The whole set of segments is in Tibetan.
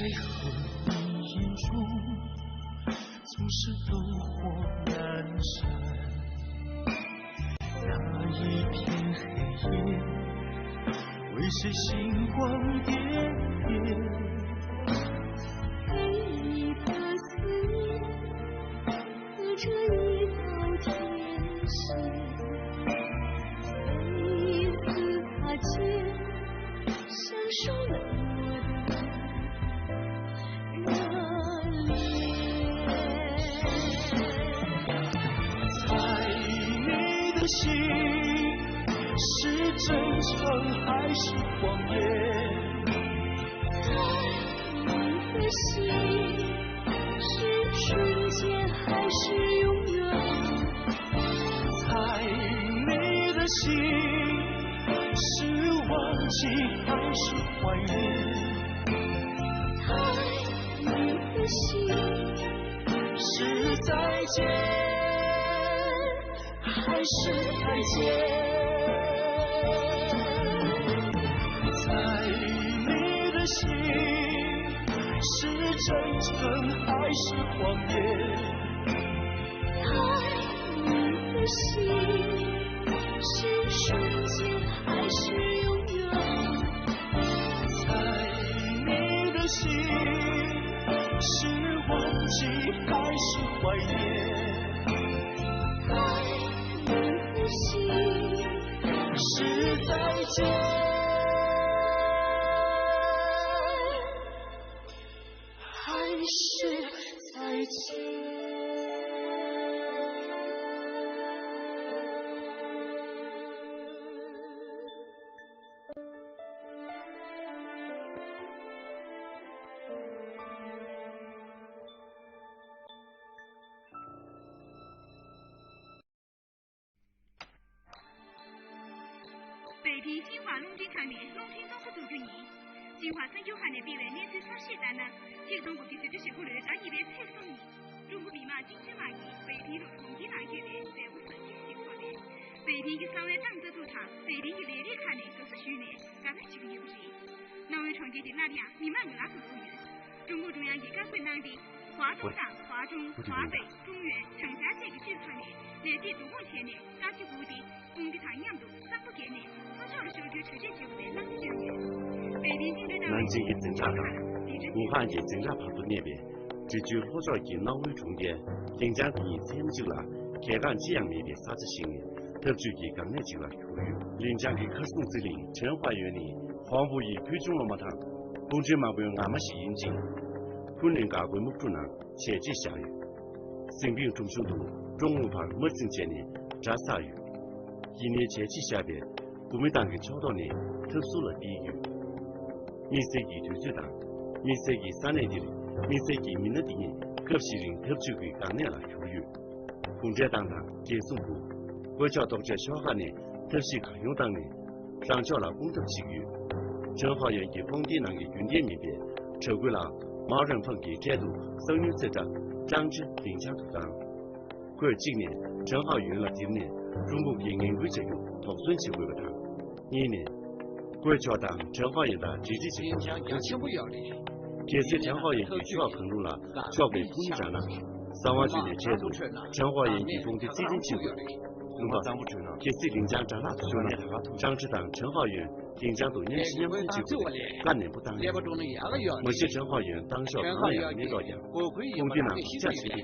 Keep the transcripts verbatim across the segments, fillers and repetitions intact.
在黑夜中，总是灯火阑珊。那一片黑夜，为谁星光点点？唯一的思念，似这一道天线，每一次擦肩， 像受冷落的热恋。猜你的心是真诚还是谎言？猜你的心是瞬间还是永远？猜你的心 是忘记还是怀念？猜你的心是再见还是再见？猜你的心是真诚还是谎言？ 猜你的心是瞬间还是永远？猜你的心是忘记还是怀念？猜你的心是再见 还是再见？པེ་ཕིང་ཅིན་ཧྭ་རླུང་འཕྲིན་ཁང་ནས་རླུང་འཕྲིན་གཏོང་སྒོ་འཛུགས་རྒྱུ་ཡིན། ཅིན་ཧྭ་གསར་འགྱུར་ཁང་ནས་སྤེལ་བའི་གནས་ཚུལ་གསར་ཤོས་ལྟར་ན། ཆིག་སྟོང་དགུ་བརྒྱ་བཞི་བཅུ་ཞེ་དགུ་ལོའི་ཟླ་གཉིས་པའི་ཚེས་གསུམ་ཉིན། ཀྲུང་གོ་མི་དམངས་སྤྱི་འཐུས་དམངས་ཀྱིས་པེ་ཕིང་ལ་གདོང་ལེན་གནང་ཡོད་པའི་མཛད་སྒོ་གཟབ་རྒྱས་ཤིག་ཚོགས་པས། པེ་ཕིང་གི་གསང་བའི་ཏང་རྩ་འཛུགས་དང་པེ་ཕིང་གི་ལས་རིགས་ཁག་ནས་དགའ་བསུ་ཞུས་ནས་དགའ་སྟོན་བྱེད་ཀྱི་ཡོད་པ་རེད། གནའ་བོའི་གྲོང་ཁྱེར་འདི་སླར་ཡང་མི་མང་གི་ལག་ཏུ་བཟུང་ཡོད། ཀྲུང་གུང་ཀྲུང་དབྱང་གིས་བཀའ་བཀོད་གནང་སྟེ། ཧྭ་ཀྲུང་དང་ཧྭ་ཀྲུང་། ཧྭ་པེ། ཀྲུང་ཡོན། ཁྲང་ཞ་བཅས་ཀྱི་སྤྱི་ཚོགས་ནས་ལས་སྟེགས་བསྡུ་སྐོང་བྱས་ནས་དཀར་ཆ་སྤུབས་ཏེ་དཔུང་སྡེ་དང་མཉམ་དུ་བསང་ཁོག་བརྒྱབ་ནས་ལྷོ་ཕྱོགས་ལ་ཤོར་རྒྱུའི་གྲ་སྒྲིག་བྱེད་དགོས་པའི་གནང་སྟེ་བྱུང་ཡོད། པེ་ཅིན་ཆིངས་འགྲོའི་ནན་ཅིང་གི་འཛིན་གྲྭ་དང་ཝུ་ཧན་གྱི་འཛིན་གྲྭ་བར་དུ་གནས་པའི་འབྲི་ཆུའི་ལྷོ་ཕྱོགས་ཀྱི་གནའ་བོའི་གྲོང་ཁྱེར་ལིན་ཅང་དེ་ཉིད་མཚན་མོ་གཅིག་ལ་གད་འགག་ཅི་ཡང་མེད་པའི་ས་ཆ་ཞིག་ནས་འཐབ་ཇུས་ཀྱི་འགག་གནད་ཅིག་ལ་གྱུར་ཡོད། ལིན་ཅང་གི་མཁར་སྲུང་རྩིས་གླིང་ཁྲེན་ཧྭ་ཡོན་ནི་ཧོང་ཧྥུ་ཡི་ཕུལ་བྱུང་སློབ་མ་དང་སྐུ་ཕྲེང་མང་པོའི་ངག་མ་ཞིག་ཡིན་ཅིང་། ཁུན་ནན་འགག་སྒོའི་དམག་གྲུ་ནང་བྱས་རྗེས་བཞག་ཡོད། ཟིང་ཕིང་ཁྲོམ་གཞུང་དུ་ཀྲོང་ཝུའུ་ཕར་དམར་འཛིང་བྱས་ནས་གྲྭ་བསགས་ཡོད། ཡིན་ནའི་བྱས་རྗེས་བཞག་པའི་བོད་མི་ཏང་གི་ཕྱོགས་གཏོགས་ནས་འཐབ་སུ་ལ་བསྟེན་ཡོད། དམིགས་བསལ་གྱི་དུས་ཚོད་དང་། དམིགས་བསལ་གྱི་ས་གནས་འདིར་དམིགས་བསལ་གྱི་མི་སྣ་འདི་ཉིད་སྐབས་ཤིག་རིང་འཐབ་ཇུས་ཀྱི་འགག་གནད་ལ་གྱུར་ཡོད། གུང་ཁྲན་ཏང་དང་རྒྱལ་སྲུང་པུའུ། དཀོན་མཆོག་རྟོགས་བརྗོད་ཤོག་ཁག་ནས་ཐབས་ཤེས་གང་ཡོང་བཏང་ནས། རང་ཕྱོགས་ལ་དཔུང་འཐབ་བྱེད་ཀྱི་ཡོད། ཁྲེན་ཧྭ་ཡོན་གྱི་དཔུང་སྡེའི་ནང་གི་རྒྱུན་ལྡན་མིན་པའི་དྲག་རྒོལ་ལ་མའོ་རན་ཧྥང་གིས་འཕྲལ་དུ་གསང་ཉུལ་རྩེ་གྲ་ཀྲང་ཀྲི་ལིན་ཅང་དུ་བཏང་། ཁོས་གཅིག་ནས་ཁྲེན་ཧྭ་ཡོན་ལ་དེར་ནས་ཀྲུང་གོ་གིས་ངན་སྐུལ་བྱ་རྒྱུ་དོགས་ཟོན་བྱེད་དགོས་པ་དང་། གཉིས་ནས། དཀོན་མཆོག་དང་ཁྲེན་ཧྭ་ཡོན་དང་འབྲེལ་འདྲིས་བྱེད་རྒྱུ་དོགས་ཟོན་བྱེད་དགོས། གལ་སྲིད་ཁྲེན་ཧྭ་ཡོན་གྱིས་ཕྱོགས་གང་རུང་ལ་ཕྱོགས་པའི་ཐུགས་སྣང་བཞག་ན། གསང་བ་བརྒྱུད་ནས་འཕྲལ་དུ་ཁྲེན་ཧྭ་ཡོན་གྱི་དཔུང་སྡེ་རྩིས་ལེན་བྱེད་དགོས། ལུང་པ་གཙང་པོ་བྲོས་ན། གལ་སྲིད་ལིན་ཅང་དགྲ་ལྷག་ཏུ་ཤོར་ན། ཀྲང་ཀྲི་དང་ཁྲེན་ཧྭ་ཡོན་ལིན་ཅང་དུ་མཉམ་ཤི་མཉམ་འཁོན་བྱེད་དགོས་པའི་བཀའ་ནན་པོ་བཏང་ཡོད། མ་གཞི་ཁྲེན་ཧྭ་ཡོན་ཏང་ཤོག་གང་ལ་ཡང་མེད་མདོག་ཀྱང་དཔུང་སྡེ་ནང་ཞི་འཇགས་བྱེད་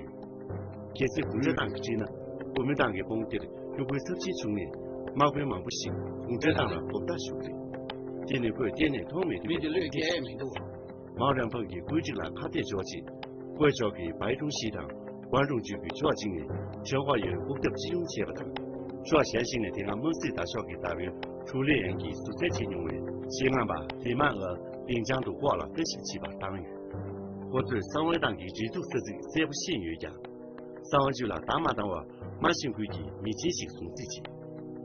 ཀྱི་ཡོད། གལ་སྲིད་གུང་ཁྲན་ཏང་གིས་ཁྲིད་ན། བོད་མི་ཏང་གི་དཔུང་སྡེར་སྐྱོ་གུན་ཚབས་ཆེན་བྱུང་ནས་དམག་དཔོན་མང་པོ་ཞིག་གུང་ཁྲན་ཏང་ལ་མགོ་བཏགས་ཞུགས་རེད། དེ་ནི་ཁོས་གཏན་ནས་མཐོང་མེད་ཐུབ་པའི་གོ་སྐབས་ཤིག་རེད། མའོ་རན་ཧྥང་གིས་བཀོད་སྒྲིག་ལ་ཁ་གཏད་གཅོག་ཆེད། དཀོན་མཆོག་གིས་བའི་ཀྲུང་ཞི་དང་ཝན་ཀྲུང་ཅུན་གྱི་ཕྱོགས་གཅིག་ནས་ཁྲེན་ཧྭ་ཡོན་འུག་ཐབས་སྤྱི་ཡོངས་བྱས་པ་དང་། ཕྱོགས་གཞན་ཞིག་ནས་དེ་སྔ་དམར་སེར་དར་ཤོག་གི་ཟླ་བའི་ཧྲུའུ་ལི་ཡན་གྱིས་ཟུར་བསལ་བྱས་མྱོང་བའི་ཞེ་ལྔ་པ་ལི་མ་ཨོ་ལིན་ཅང་དུ་བསྐོ་ལ་ལྟ་ཞིབ་བྱེད་པར་བཏང་ཡོད། ཁོ་ཚོས་གསང་བའི་ཏང་གི་སྒྲིག་འཛུགས་ས་ཚིགས་གསལ་པོ་ཤེས་ཡོད་ཀྱང་། གསང་བ་བརྒྱུད་ལ་བདག་མ་བཏང་བར་དམར་ཤིང་ཁུལ་གྱི་མི་ཆེན་ཞིག་སྲུང་བརྩི་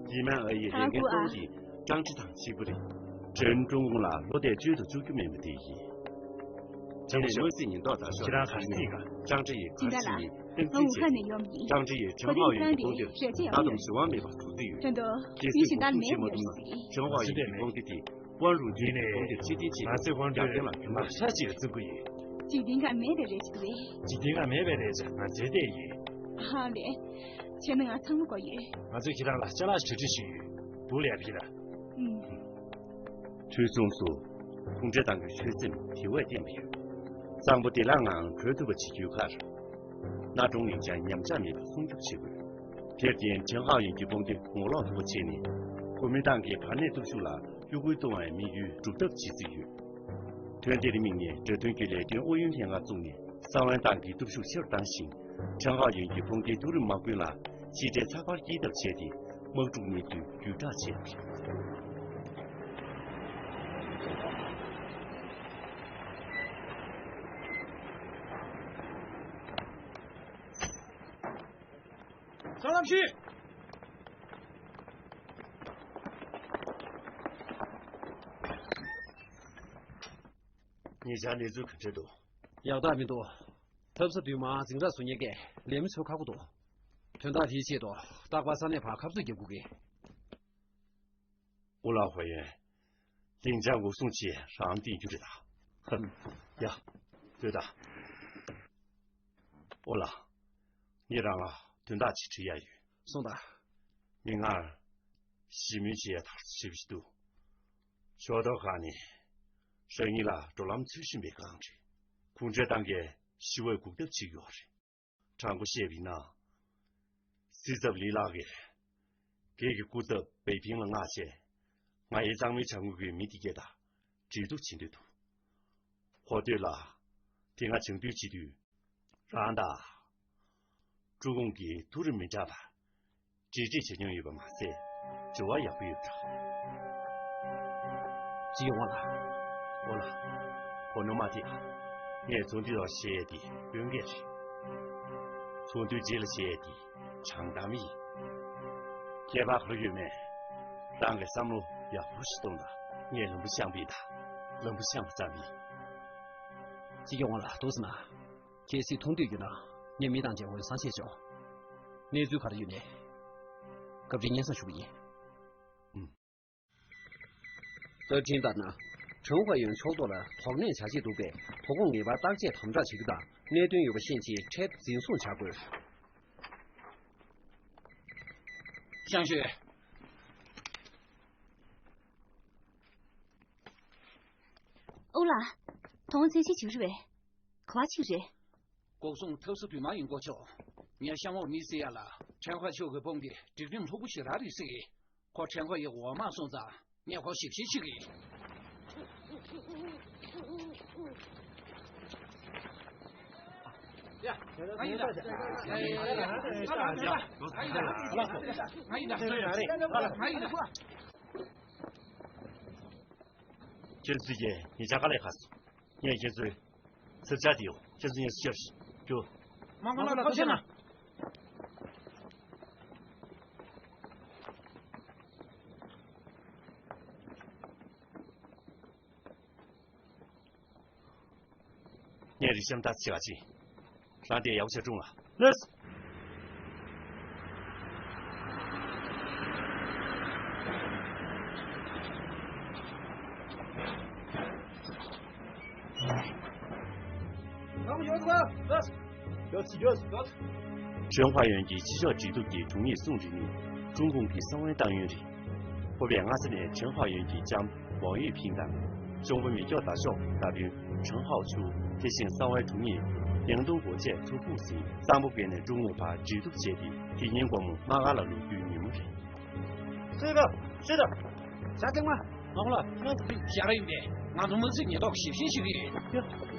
བྱེད། ལི་མ་ཨོ་ཡི་ལས་འགན་གཙོ་བོ་དེ་ཀྲང་ཀྲི་དང་གཅིག་པ་རེད། ཁྲེན་ཀྲུང་གུང་ལ་བློ་གཏད་བཅོལ་དུ་བཅུག་རྒྱུ་མིན་པ་དེ་ཡིན། དེ་ནས་དམར་སེར་ཉེན་རྟོག་དར་ཤོག་ལ་ཁྲིད་ནས་ཀྲང་ཀྲི་ཡིས་གར་ཕྱིན་ནས་ཀྲང་ཀྲི་ཡིས་ཁྲེན་ཧྭ་ཡོན་གྱི་དཔུང་སྡེར་ད་དུང་འཛིན་དབང་མེད་པར་འཛུགས་རྩིས་ཡོད། གལ་སྲིད་འཛུགས་སྐྲུན་བྱེད་མ་ཐུབ་ན་ཁྲེན་ཧྭ་ཡོན་གྱི་དཔུང་སྡེ་དེ། དབང་རུ་བསྡུས་ནས་ཁོང་གི་ཕྱི་དྲིལ་ཆེད་ང་ཚོས་དབང་སྒྲོན་རྒྱབ་རྟེན་ལ་གྱོང་མ་ཤ་ཅིག་བཙུགས་ཀྱི་ཡོད། འཇིག་རྟེན་སྒང་མེད་པའི་རེད་ཅེས་འདུག་པས། འཇིག་རྟེན་སྒང་མེད་པའི་རེད་ཅེས་ང་ཚོས་བལྟས་ཡིན། ཧ་ལས། བྱས་ན་ང་ཚང་མ་དགོས་ཡོད། ང་ཚོས་ཁྱེད་རང་ལ་ཅ་ལག་གྲ་སྒྲིག་ཞུས་ཡོད། འདུག་ལས་ཕྱིན་ལ། ཨུམ། ཁྲུས་གསུམ་སོགས་ཁུངས་འདྲེན་གཏང་རྒྱུའི་ཆོད་སེམས་དེ་བས་བརྟན་པ་ཡོད། གཙང་པོ་བདེ་བླག་ངང་བགྲོད་ཐུབ་པ་བྱེད་རྒྱུའི་ཁར། གནའ་གྲོང་ནས་ཀྱང་ཉམས་ཆག་མེད་པར་སྲུང་སྐྱོབ་བྱེད་དགོས། དེར་བརྟེན་ཁྲེན་ཧའོ་ཡོན་གྱི་དཔུང་སྡེ་ངོ་ལོག་ཐུབ་པ་བྱས་ནས། གོ་མིན་ཏང་གི་བར་གནས་སྟོབས་ཤུགས་ལ་གཡོ་འགུལ་གཏོང་བའི་དམིགས་ཡུལ་སྒྲུབ་ཐབས་བྱེད་རྩིས་ཡོད། དོན་དེར་དམིགས་ནས་འབྲེལ་ཐོན་གྱི་ལས་དོན་ཨུ་ཡོན་ལྷན་ཁང་བཙུགས་ནས་གསང་བའི་ཏང་གི་སྟོབས་ཤུགས་ཆེ་རུ་བཏང་ཞིང་། ཁྲེན་ཧའོ་ཡོན་གྱི་དཔུང་སྡེའི་མཐོ་རིམ་དམག་དཔོན་ལ་གཞི་གྲལ་ཚགས་པར་སྐྱེལ་ཐབས་བྱས་ཏེ། དམག་འཁྲུག་གནས་ཚུལ་བརྒྱུད་བསྒྲགས་བྱས་པ་རེད། སྲང་ལམ་ཞུས། ཉེ་ཆར་གནས་ཚུལ་ག་འདྲ་འདུག་ཡག་རྟགས་མི་འདུག་ཐབ་ས་བདུན་མ་འཛིང་རགས་བཟོ་མཁན་གྱི་ལས་མི་ཚོ་ཁག་པོ་འདུག་དོན་དག་དེའི་ཆེད་དུ་རྟག་པར་ས་གནས་བར་ཁ་གསབ་རྒྱག་དགོས་ཀྱི། ཨོ་ལགས་ཧོ་ཡོན། ལིང་ཅང་འགོག་སྲུང་ཆེད་རང་བསྟན་རྒྱུ་རེད་ད། ཧ། ཡ། སྡོད་ད། ཨོ་ལགས། ངས་རང་ལ་དོན་དག་ཅིག་དྲི་ཡ་ཡོད། གསུངས་དང་། མིག་སྔར། ཞི་མོལ་བྱེད་ཡ་དར་སྲོལ་ཞེ་པོ་ཞིག་འདུག་ཞོགས་ཏོག་ཁ་ནས། རང་ཉིད་ལ་འགྲོ་ལམ་འཚོལ་བཞིན་པའི་སྒང་རེད། ཁུངས་འདྲེན་ཏང་གིས་ཞི་བའི་འགུག་ཐབས་བྱེད་ཀྱི་ཡོད་རེད། དྲང་པོ་བཤད་པ་ཡིན་ན། སྲིད་ཚབ་ལི་ལགས་ཀྱིས། སྒེར་གྱི་སྐུ་ཚབ་པེ་ཕིང་ལ་མངགས་བྱས། ང་ཡི་གཙང་མའི་བྱ་དངོས་ཀྱི་མི་དེ་གས་དང་འབྲེལ་གཏུག་བྱེད་འདོད་འདུག་ཧོ་སྟོད་ལ། དེ་སྔ་བྱང་བསྡུས་བྱེད་དུས། རང་དང་། ཀྲུང་གུང་གི་མཐོ་རིམ་མི་འདྲ་བ། གྲོས་བསྡུར་བྱེད་མྱོང་ཡོད་པ་མ་ཟད། འབྲེལ་བ་ཡག་པོ་ཡོད་པ་འདྲ། ཅི་ཡོང་བ་ལ། འོ་ལ། གོ་ནོར་མ་ཐེག་ངས་ཚོགས་འདུའི་ཐོག་བཤད་ཡས་དེ་དཔོན་སྐད་རེད། ཚོགས་འདུའི་རྗེས་ལ་བཤད་ཡས་དེ་དྲང་གཏམ་ཡིན། ཁྱད་པར་ག་རེ་ཡོད་མེད། རང་གི་བསམ་བློ་ཡག་པོ་ཞིག་གཏོང་དང་། ངས་ལམ་བུ་བཤངས་པ་ཡིན་ད། ལམ་བུ་བཤངས་པ་ཙམ་ཡིན། ཅི་ཡོང་བ་ལ་འདུག་ཟེར་ན། གལ་སྲིད་མཐོང་འདོད་ཡོད་ན། ངས་མི་དང་མཇལ་འོས་བསམ་ཤེས་ཆོག་གནས་ཚུལ་ག་རེ་ཡོད་མེད། སྐབས་རེ་སྙན་སེང་ཞུ་གི་ཡིན། ཨུམ། བརྡ་འཕྲིན་ལྟར་ན། ཁྲེན་ཧྭ་ཡོན་ཕྱོགས་གཏོགས་ལ་དོགས་གནད་བྱ་ཆེད་འདུག་པས། དོ་དགོང་ངེས་པར་བརྟག་དཔྱད་དམ་དྲག་བྱེད་རྒྱུ་དང་། གནད་དོན་ཡོད་པ་ཤེས་རྗེས་འཕྲལ་འཛིན་བཟུང་བྱ་དགོས། ཤང་ཤོས། ཨོ་ལགས། དོ་དགོང་རྩད་གཅོད་བྱེད་ཀྱི་རེད་པས། ག་པར་ཕྱིན་རེད། འགོག་སྲུང་འཐབ་ས་བདུན་མ་ཡིན་སྐོར་ཆོག་ངས་གཤམ་འོག་མི་བསད་ཡ་ལ་ཁྲེན་ཧྭ་ཕྱོགས་ཀྱི་དཔུང་སྡེ་སྒྲིག་ཁྲིམས་ལྷུག་པོ་ཞེ་དྲག་རེད་ཟེར་གི། ཁོ་ཁྲེན་ཧྭ་ཡི་འོག་མ་སོང་ཙང་ངས་ཁོ་ཞིབ་བཤེར་བྱེད་ཀྱི་ཡིན། ཡ། ང་ཡིན་ད། ང་ཡིན་ད། ང་ཡིན་ད། ཁྱེད་ཚོས་ཀྱིས་ཉེ་ཆར་དཀའ་ལས་ཁག་སོང་། ངས་ཁྱེད་ཚོའི་ཚུར་བཅར་དེ་ཡོང་། ཁྱེད་ཚོ་ངས་སུ་བཅར་ཞིག་རྒྱུ། མང་པོ་ལ་ཐུགས་རྗེ་གནང་། ངས་རི་ཤམ་ཏཱ་ཆེ་བ་ཅིན། རང་དེ་ཡག་པོ་བྱས་སྲུང་ལ། ལགས། ཁྲེན་ཧྭ་ཡོན་གྱི་ཕྱི་ཕྱོགས་འབྲེལ་གཏུག་གི་དྲུང་ཡིག་སུང་རི་ནི་ཀྲུང་གུང་གི་གསང་བའི་ཏང་ཡོན་རེད། ཁོ་པས་སྔ་ས་ནས་ཁྲེན་ཧྭ་ཡོན་གྱི་ལྕམ་ཝང་ཡུས་ཕིང་དང་། གཅུང་པོ་མེ་སྒྱོགས་ཟླ་གཤོག་མདའ་དཔོན་ཁྲེན་ཧའོ་ཆུ། དེ་བཞིན་གསང་བའི་དྲུང་ཡིག་ལིང་ཏུང་གོ་བཅས་ཐུགས་ཁུར་ཟིན། གཙང་པོ་བརྒལ་ནས་ཀྲུང་གུང་བར་འབྲེལ་གཏུག་བྱས་ཏེ། དེ་ཉིན་དགོང་མོ་དམག་སྒར་ལ་ལོག་རྒྱུའི་ཉིན་མོ་རེད། སུས་ག་ཤེས་དང་། བྱ་ཚེག་མ། མ་ཁོ་ལ་ཁྱེད་རང་ཚོ་ཕིག་བཞག་ར་ཡིན་པས། ང་ཚོ་དམག་མི་ཉེན་རྟོག་ཞིབ་བཤེར་ཞུ་གི་ཡོད།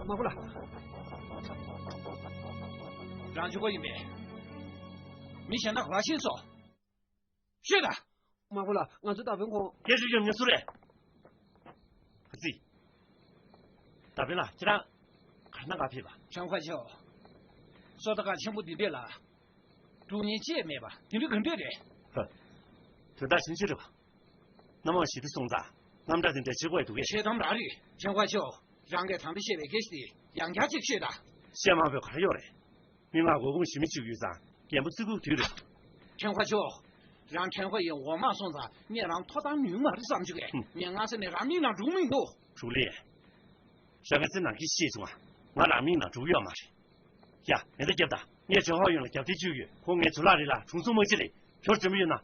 མ་ཁོ་ལ། རང་ཆོག་པ་ཡིན་པས། མི་གཞན་དག་ག་པར་ཕྱིན་སོང་། ཤོད་དང་། མ་ཁོ་ལ། ང་ཚོ་མདའ་དཔོན་ཁོང་། སྐད་ཆ་ཡོད་མེད་སུ་རེད། ཧ་ཙི། མདའ་དཔོན་ལགས། ཁྱེད་རང་ག་རེ་གནང་ག་ཕེབས་པ། ཁྲང་ཧྭ་ཆོ། སོ་ད་ག་ཆེན་པོ་འདི་འདྲས་ལ། དཀྲུག་ཉེན་ཅི་ཡང་མེད་པ་དེ་འདྲ་ག་འདྲས་རེད། ཧ། དོན་དག་ཆུང་ཆུང་རེད་པ། སྣ་མང་ཞིག་ཏུ་སོང་ཙང་ རྣམ་གྲངས་དེ་འདྲ་བྱེད་དགོས་འདུག་གས། བྱེད་དམ་ར་རེད། ཁྲེན་ཧྭ་ཆོ། རང་གིས་ད་ལྟ་བཤད་པའི་སྐད་ཆ་དེ་ཡང་བསྐྱར་ཅིག་ཤོད་དང་། བཤད་མ་དགོས་ག་རེ་ཡོད་རེད། མི་མང་མགོ་སྐོར་ཞུ་མི་གཅིག་ཡོད་ཙང་རྒན་པོ་བརྩི་བཀུར་དུས་རེད། ཁྲེན་ཧྭ་ཆོ། རང་ཁྲེན་ཧྭ་ཡི་འོག་མ་སོང་ཙང་ངས་རང་ཐོབ་ཐང་ནུས་མ་རེད་བསམ་བྱུང་གས། ངས་སྔ་ས་ནས་རང་མིང་ནང་འགྲོ་མི་འདུག་ཀྲུའུ་ལི། རང་གི་ཚེ་ནང་གི་ཤེས་བྱུང་ང་རང་མིང་ནང་འགྲོ་གི་ཡོད་མ་རེད། ཡ། མེ་མདའ་རྒྱབ་དང་། ངས་ཁྲེན་ཧྭ་ཡོང་ལ་རྒྱབ་གཏད་གཅོད་ཡོད། ཁོང་ངའི་ཚོ་ལག་རེད་ལ། དྲུང་འཚོ་མ་གཅིག་ལས། ཁྱོད་འཇོན་མི་ཡོད་ན།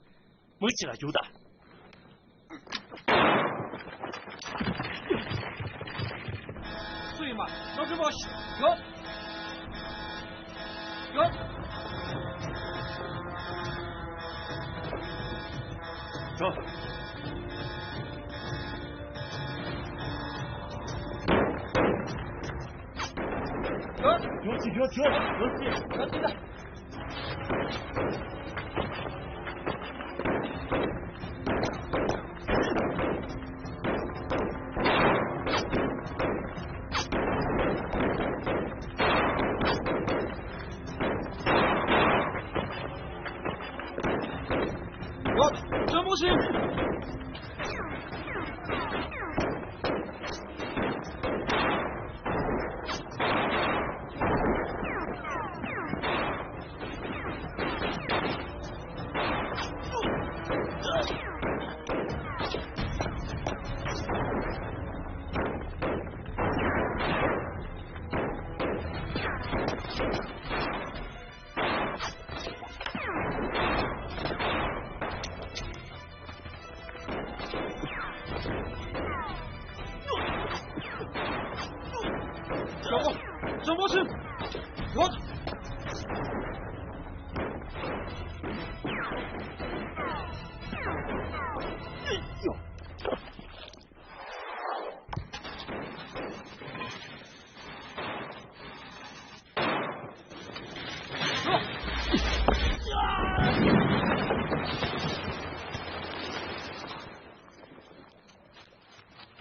མ་གཅིག་ལ་རྒྱུག་དང་། སུ་ཡིན་མ། སློབ་གྲོགས་པོ་ཞིག་ཡོད། ཡོད།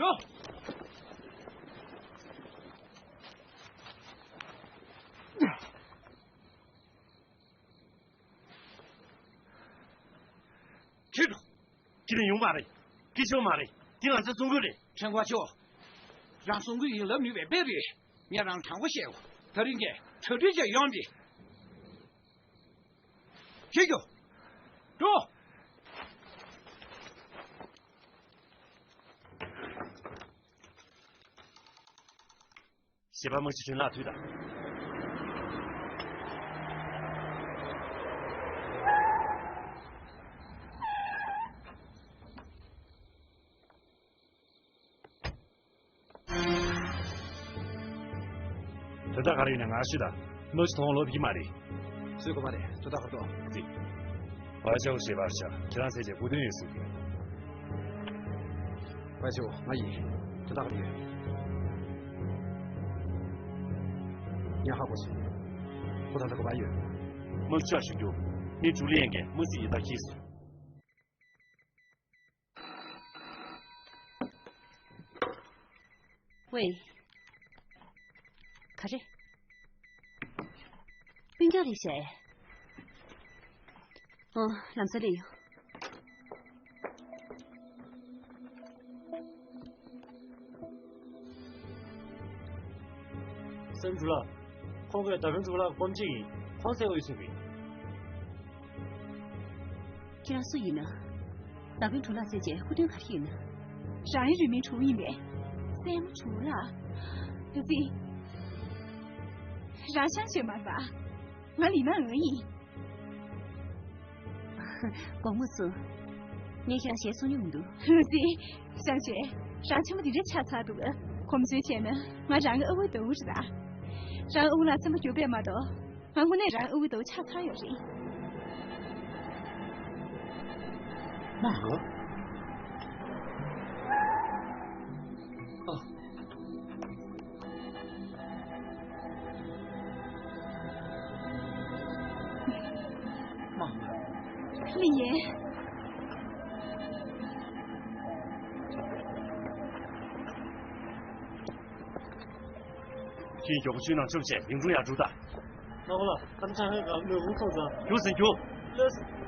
འགྲོ། ཁྱེད་ཁྱེད་ནི་ཡོང་མ་རེད། སྐྱིད་ཤོག་མ་རེད། འདི་ང་ཚོའི་གསུང་སྐུད་རེད། ཁྲེན་ཧྭ་ཆོ། རང་གསུང་སྐུད་ཡིན་ལབ་ནུས་པའི་དཔེ་རེད། ངས་རང་དྲང་པོ་བཤད། ད་རིང་གས་གྲ་སྒྲིག་བྱས་ཡོང་དེ། ཁྱེད་ཀྱོ། འགྲོ། གཞས་པ་མ་གཅིག་ཁྲིན་ལགས་དུས་དང་། དོན་དག་ག་རེ་ཡིན་ན་ང་ཤོད་དང་། མ་གཅིག་དོ་སྣང་ལོབ་ཀྱི་མ་རེད། སུས་གོ་མ་རེད། དོན་དག་ག་རེ་འདུག་ཟེར། ཝའི་ཅའོ་ཞེས་པར་བྱ། ཁྱེད་རང་ཟེར་བྱས་གོ་དོན་ཡོད་གསུངས། ཝའི་ཅའོ། ང་ཡིན། དོན་དག་ག་རེ་ཡོད། ངས་ཧ་གོ་སོང་། ཁོ་ད་ལྟ་ག་པར་ཡོད། མ་ཅིག་ཞུ་རྒྱུ། མི་ཀྲུའུ་ལི་ཡན་གྱིས་མ་ཅིག་ཡི་དྭགས་ཁྱེར་སོང་། ཝེ། ག་རེ། སྤུན་ཀྱག་རེད་ཤག་ཨེ། ཨོ། ལམ་སང་སླེབས་ཡོང་། སྲས་མོ་གྲུ་ལགས། ཁོང་གིས་ད་ཕན་གྲུ་ལགས་སྤོམ་ཆེ་ཡིན། ཁོང་བསད་དགོས་གསུངས་པས། ཁྱེད་རང་སུ་ཡིན་ན། ད་ཕན་གྲུ་ལགས་བསད་རྗེས་སྐུ་དོན་ག་རེ་ཡིན་ན། རང་ཡི་རུས་མིང་གྲུ་ཡིན་པས། སྲས་མོ་གྲུ་ལགས། ད་ཅི། རང་ཤང་ཆོས་མ་རེད་པ། ང་ལི་མ་འོན་ཡིན། དགོང་མོ་སུ། ངས་ཁྱེད་ལ་ཞལ་གསུང་མྱོང་མི་འདུག་ཧུ་ཙི། ཤང་ཆོས། རང་ཆེན་མོ་འདི་འདྲ་ཆགས་ཚར་འདུག་གོམས་སྲོལ་བྱས་ན་ང་རང་གི་ཨ་ཁུའི་ཟླ་བོ་རེད་ད། རང་ཨ་ཁུ་ལ་སེམས་པ་སྐྱོ་པས་མ་གཏོགས། ང་དངོས་གནས་རང་ཨ་ཁུའི་ཟླ་བོ་ཆགས་ཚར་ཡོད་རེད། མ་འགྲོ། ཨ། མ། ལི་ཡན། ཁྱེད་མགྱོགས་པོ་ཆུ་ནང་ཆུ་བྱས་ཡུང་ཀྲུང་ཡར་འགྲོ་ད། ང་ཁོ་ལ་ཁམས་ཚང་ཧེ་ག་མོས་གུང་ཚོགས་ཙང་། རྒྱུགས་ཟིན་རྒྱུགས། ལོས།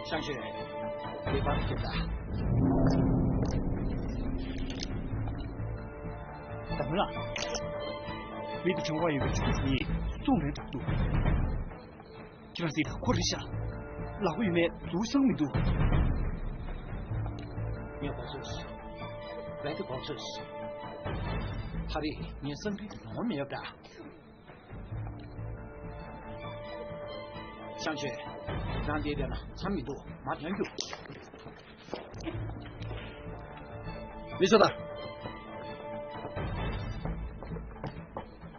ཤང་ཤོས། ལེགས་པར་ཐོས་ད། ད་མི་ལ། མི་དེ་བྱུང་བ་ཡོད་པའི་ཆུ་ཚོད་གཉིས་སུང་རེད་འདུག་ཁྱེད་རང་གཟིགས་དང་ཁོ་རེད་ཤག་ལག་པ་ཡོད་མེད་འདུག་སང་མི་འདུག་ངས་གོ་ཚོད་རེད་དེ་གོ་ཚོད། ད་རེས་ངས་སང་ཕུད་ཡོང་མེད་པ་འདྲ། ཤང་ཤོས། རང་འདིར་བསྡད་ན་མཚམས་མི་འདུག་མར་ཐོན་རྒྱུགས། མི་ཚོ་ད།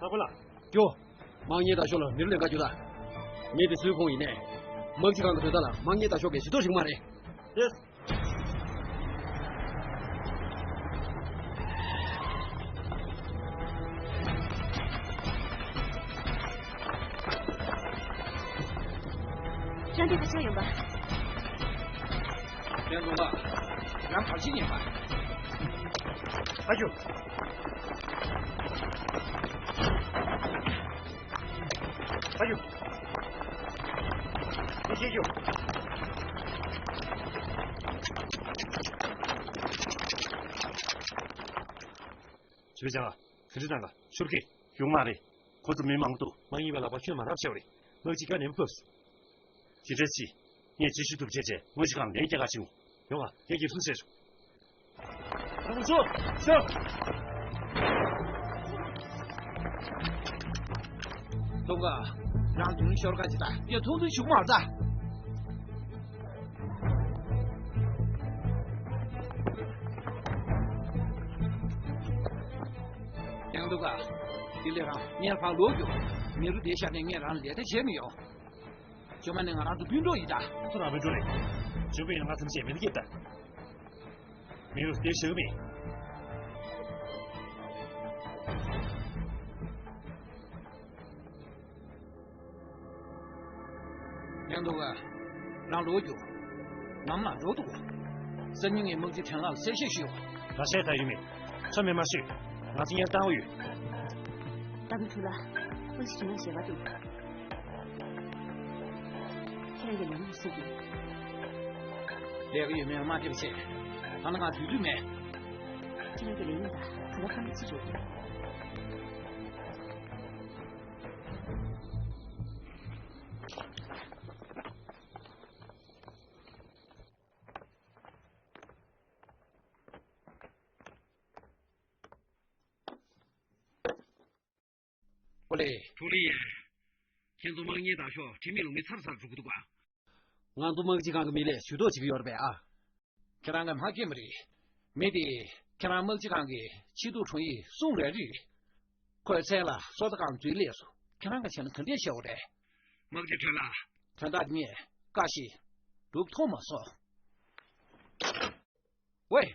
ལྷག་པ་ལ། ཀྱོ། དམག་གཉེར་དྲག་ཤོས་ལ་མི་རུ་ལེན་ག་རྒྱུགས་ད། མི་དེ་སུའི་ཁོངས་ཡིན་ནའི། དམག་སྤྱི་ཁང་གི་དོན་དག་ལ་དམག་གཉེར་དྲག་ཤོས་ཀྱིས་ཞུ་གཏུག་བྱེད་ཀྱི་མ་རེད། ཡེས། ཅང་ཏེ་ག་ཆགས་ཡོང་པ། ཡང་འགྲོ་བ། ཡང་བར་ཆད་ཉེན་པ། ཨ་ཇོ། ཨ་ཇོ། དེ་ཤེས་ཇོ། ཞུ་བྱ། ག་འདྲ་དང་ག་ཤུར་གི་ཡོང་མ་རེད། ཁོ་ཚོ་མི་མང་པོ་འདུག་མ་ཡིན་པ་ལག་པ་ཁྱོན་མ་རབས་བྱས་པ་རེད། དམག་སྤྱི་ཀ་ནེམ་ཕུབས། དེ་འདྲ་ཅི། ངས་ཅི་ཞུ་ཐུབ་བྱས་བྱས་དངོས་གཞི་གང་ལེན་རྒྱག་ག་ཕྱིན། ཡོང་ང་ངས་རྒྱབ་སྐྱོར་བྱས་ཆོག་ཐུང་ཆུ་ཤོག་ཐུང་ག་རང་དུང་ཤོར་ག་ཅི་ད་ཡ་ཐུང་ཐུང་ཞུགས་མ་ད། ཡང་འདུག་ག་དེ་ལས་རང་ངས་ཕར་ལོག་རྒྱུགས། མི་རུ་དེ་ཤར་ནས་ངས་རང་ལས་ད་བྱེད་མི་ཡོང་། ཇོ་མ་ནི་ང་རང་ཚོ་སྤུན་གྲོགས་ཡིན་ད། ཁོ་རང་སྤུན་གྲོགས་རེད། ཇོ་པས་ང་ཐམས་ཅད་མི་ལ་སྐྱེབས་ད། མི་རུ་དེ་ཞིག་མིན། ཡང་འདུག་ག་རང་ལོག་རྒྱུགས། ནམ་ལ་འགྲོ་འདུག་སང་ཉིན་ངས་དམག་སྤྱི་ཁྲེན་ལགས་ལ་གསལ་བཤད་ཞུ། ལ་བཤད་ད་ཡོད་མེད། ཚོད་མེད་མ་ཞུས། ང་ཚོ་ཉན་བཏང་ཡོད། ལྟ་བུའི་ཁྲུ་ལ། དབུ་ཞི་ན་ཞེ་བ་འདུག་ཁྱེད་རང་གི་ལམ་ལ་སུ་འདུག་ལས་ཀ་ཡོད་མེད་མ་ཐེབས་ཆེ། ད་ནི་ང་དུས་ཚོད་མེད། ཁྱེད་རང་གི་ལས་ཡུན་ད་ག་ལ་ཁམས་ཅི་རེད། ཨོ་ལེ། ཀྲུའུ་ལི་ཡན། ཁྱེད་ཚོ་དམག་གཉེར་དྲག་ཤོས་ཁྲིམས་མེད་ལུགས་མེད་ཚར་ཚར་འགྲོ་གི་འདུག་ག་ང་ཚོ་དམག་སྤྱི་ཁང་གི་མི་ལས་ཞུ་གཏུག་བྱེད་ཀྱི་ཡོད་རེད་པས་ཨ། ཁྱེད་རང་གི་མ་སྐྱེས་མ་རེད། མི་དེ་ཁྱེད་རང་དམག་སྤྱི་ཁང་གི་ཕྱི་དྲོ་དྲུང་ཡིག་སུང་རེ་རེད། ཁོའི་མཚན་ལ་སོ་ད་ཁང་འཛུལ་ལས་སུ་ཁྱེད་རང་གི་མཚན་ལ་ག་འདྲས་བཤད་འོ་རེད། དམག་སྤྱི་ཁྲོད་ལ། དོན་དག་ངས་བཀའ་ཞིག་སྒྲུབ་ཐུབ་མ་སོང་། ཝེ།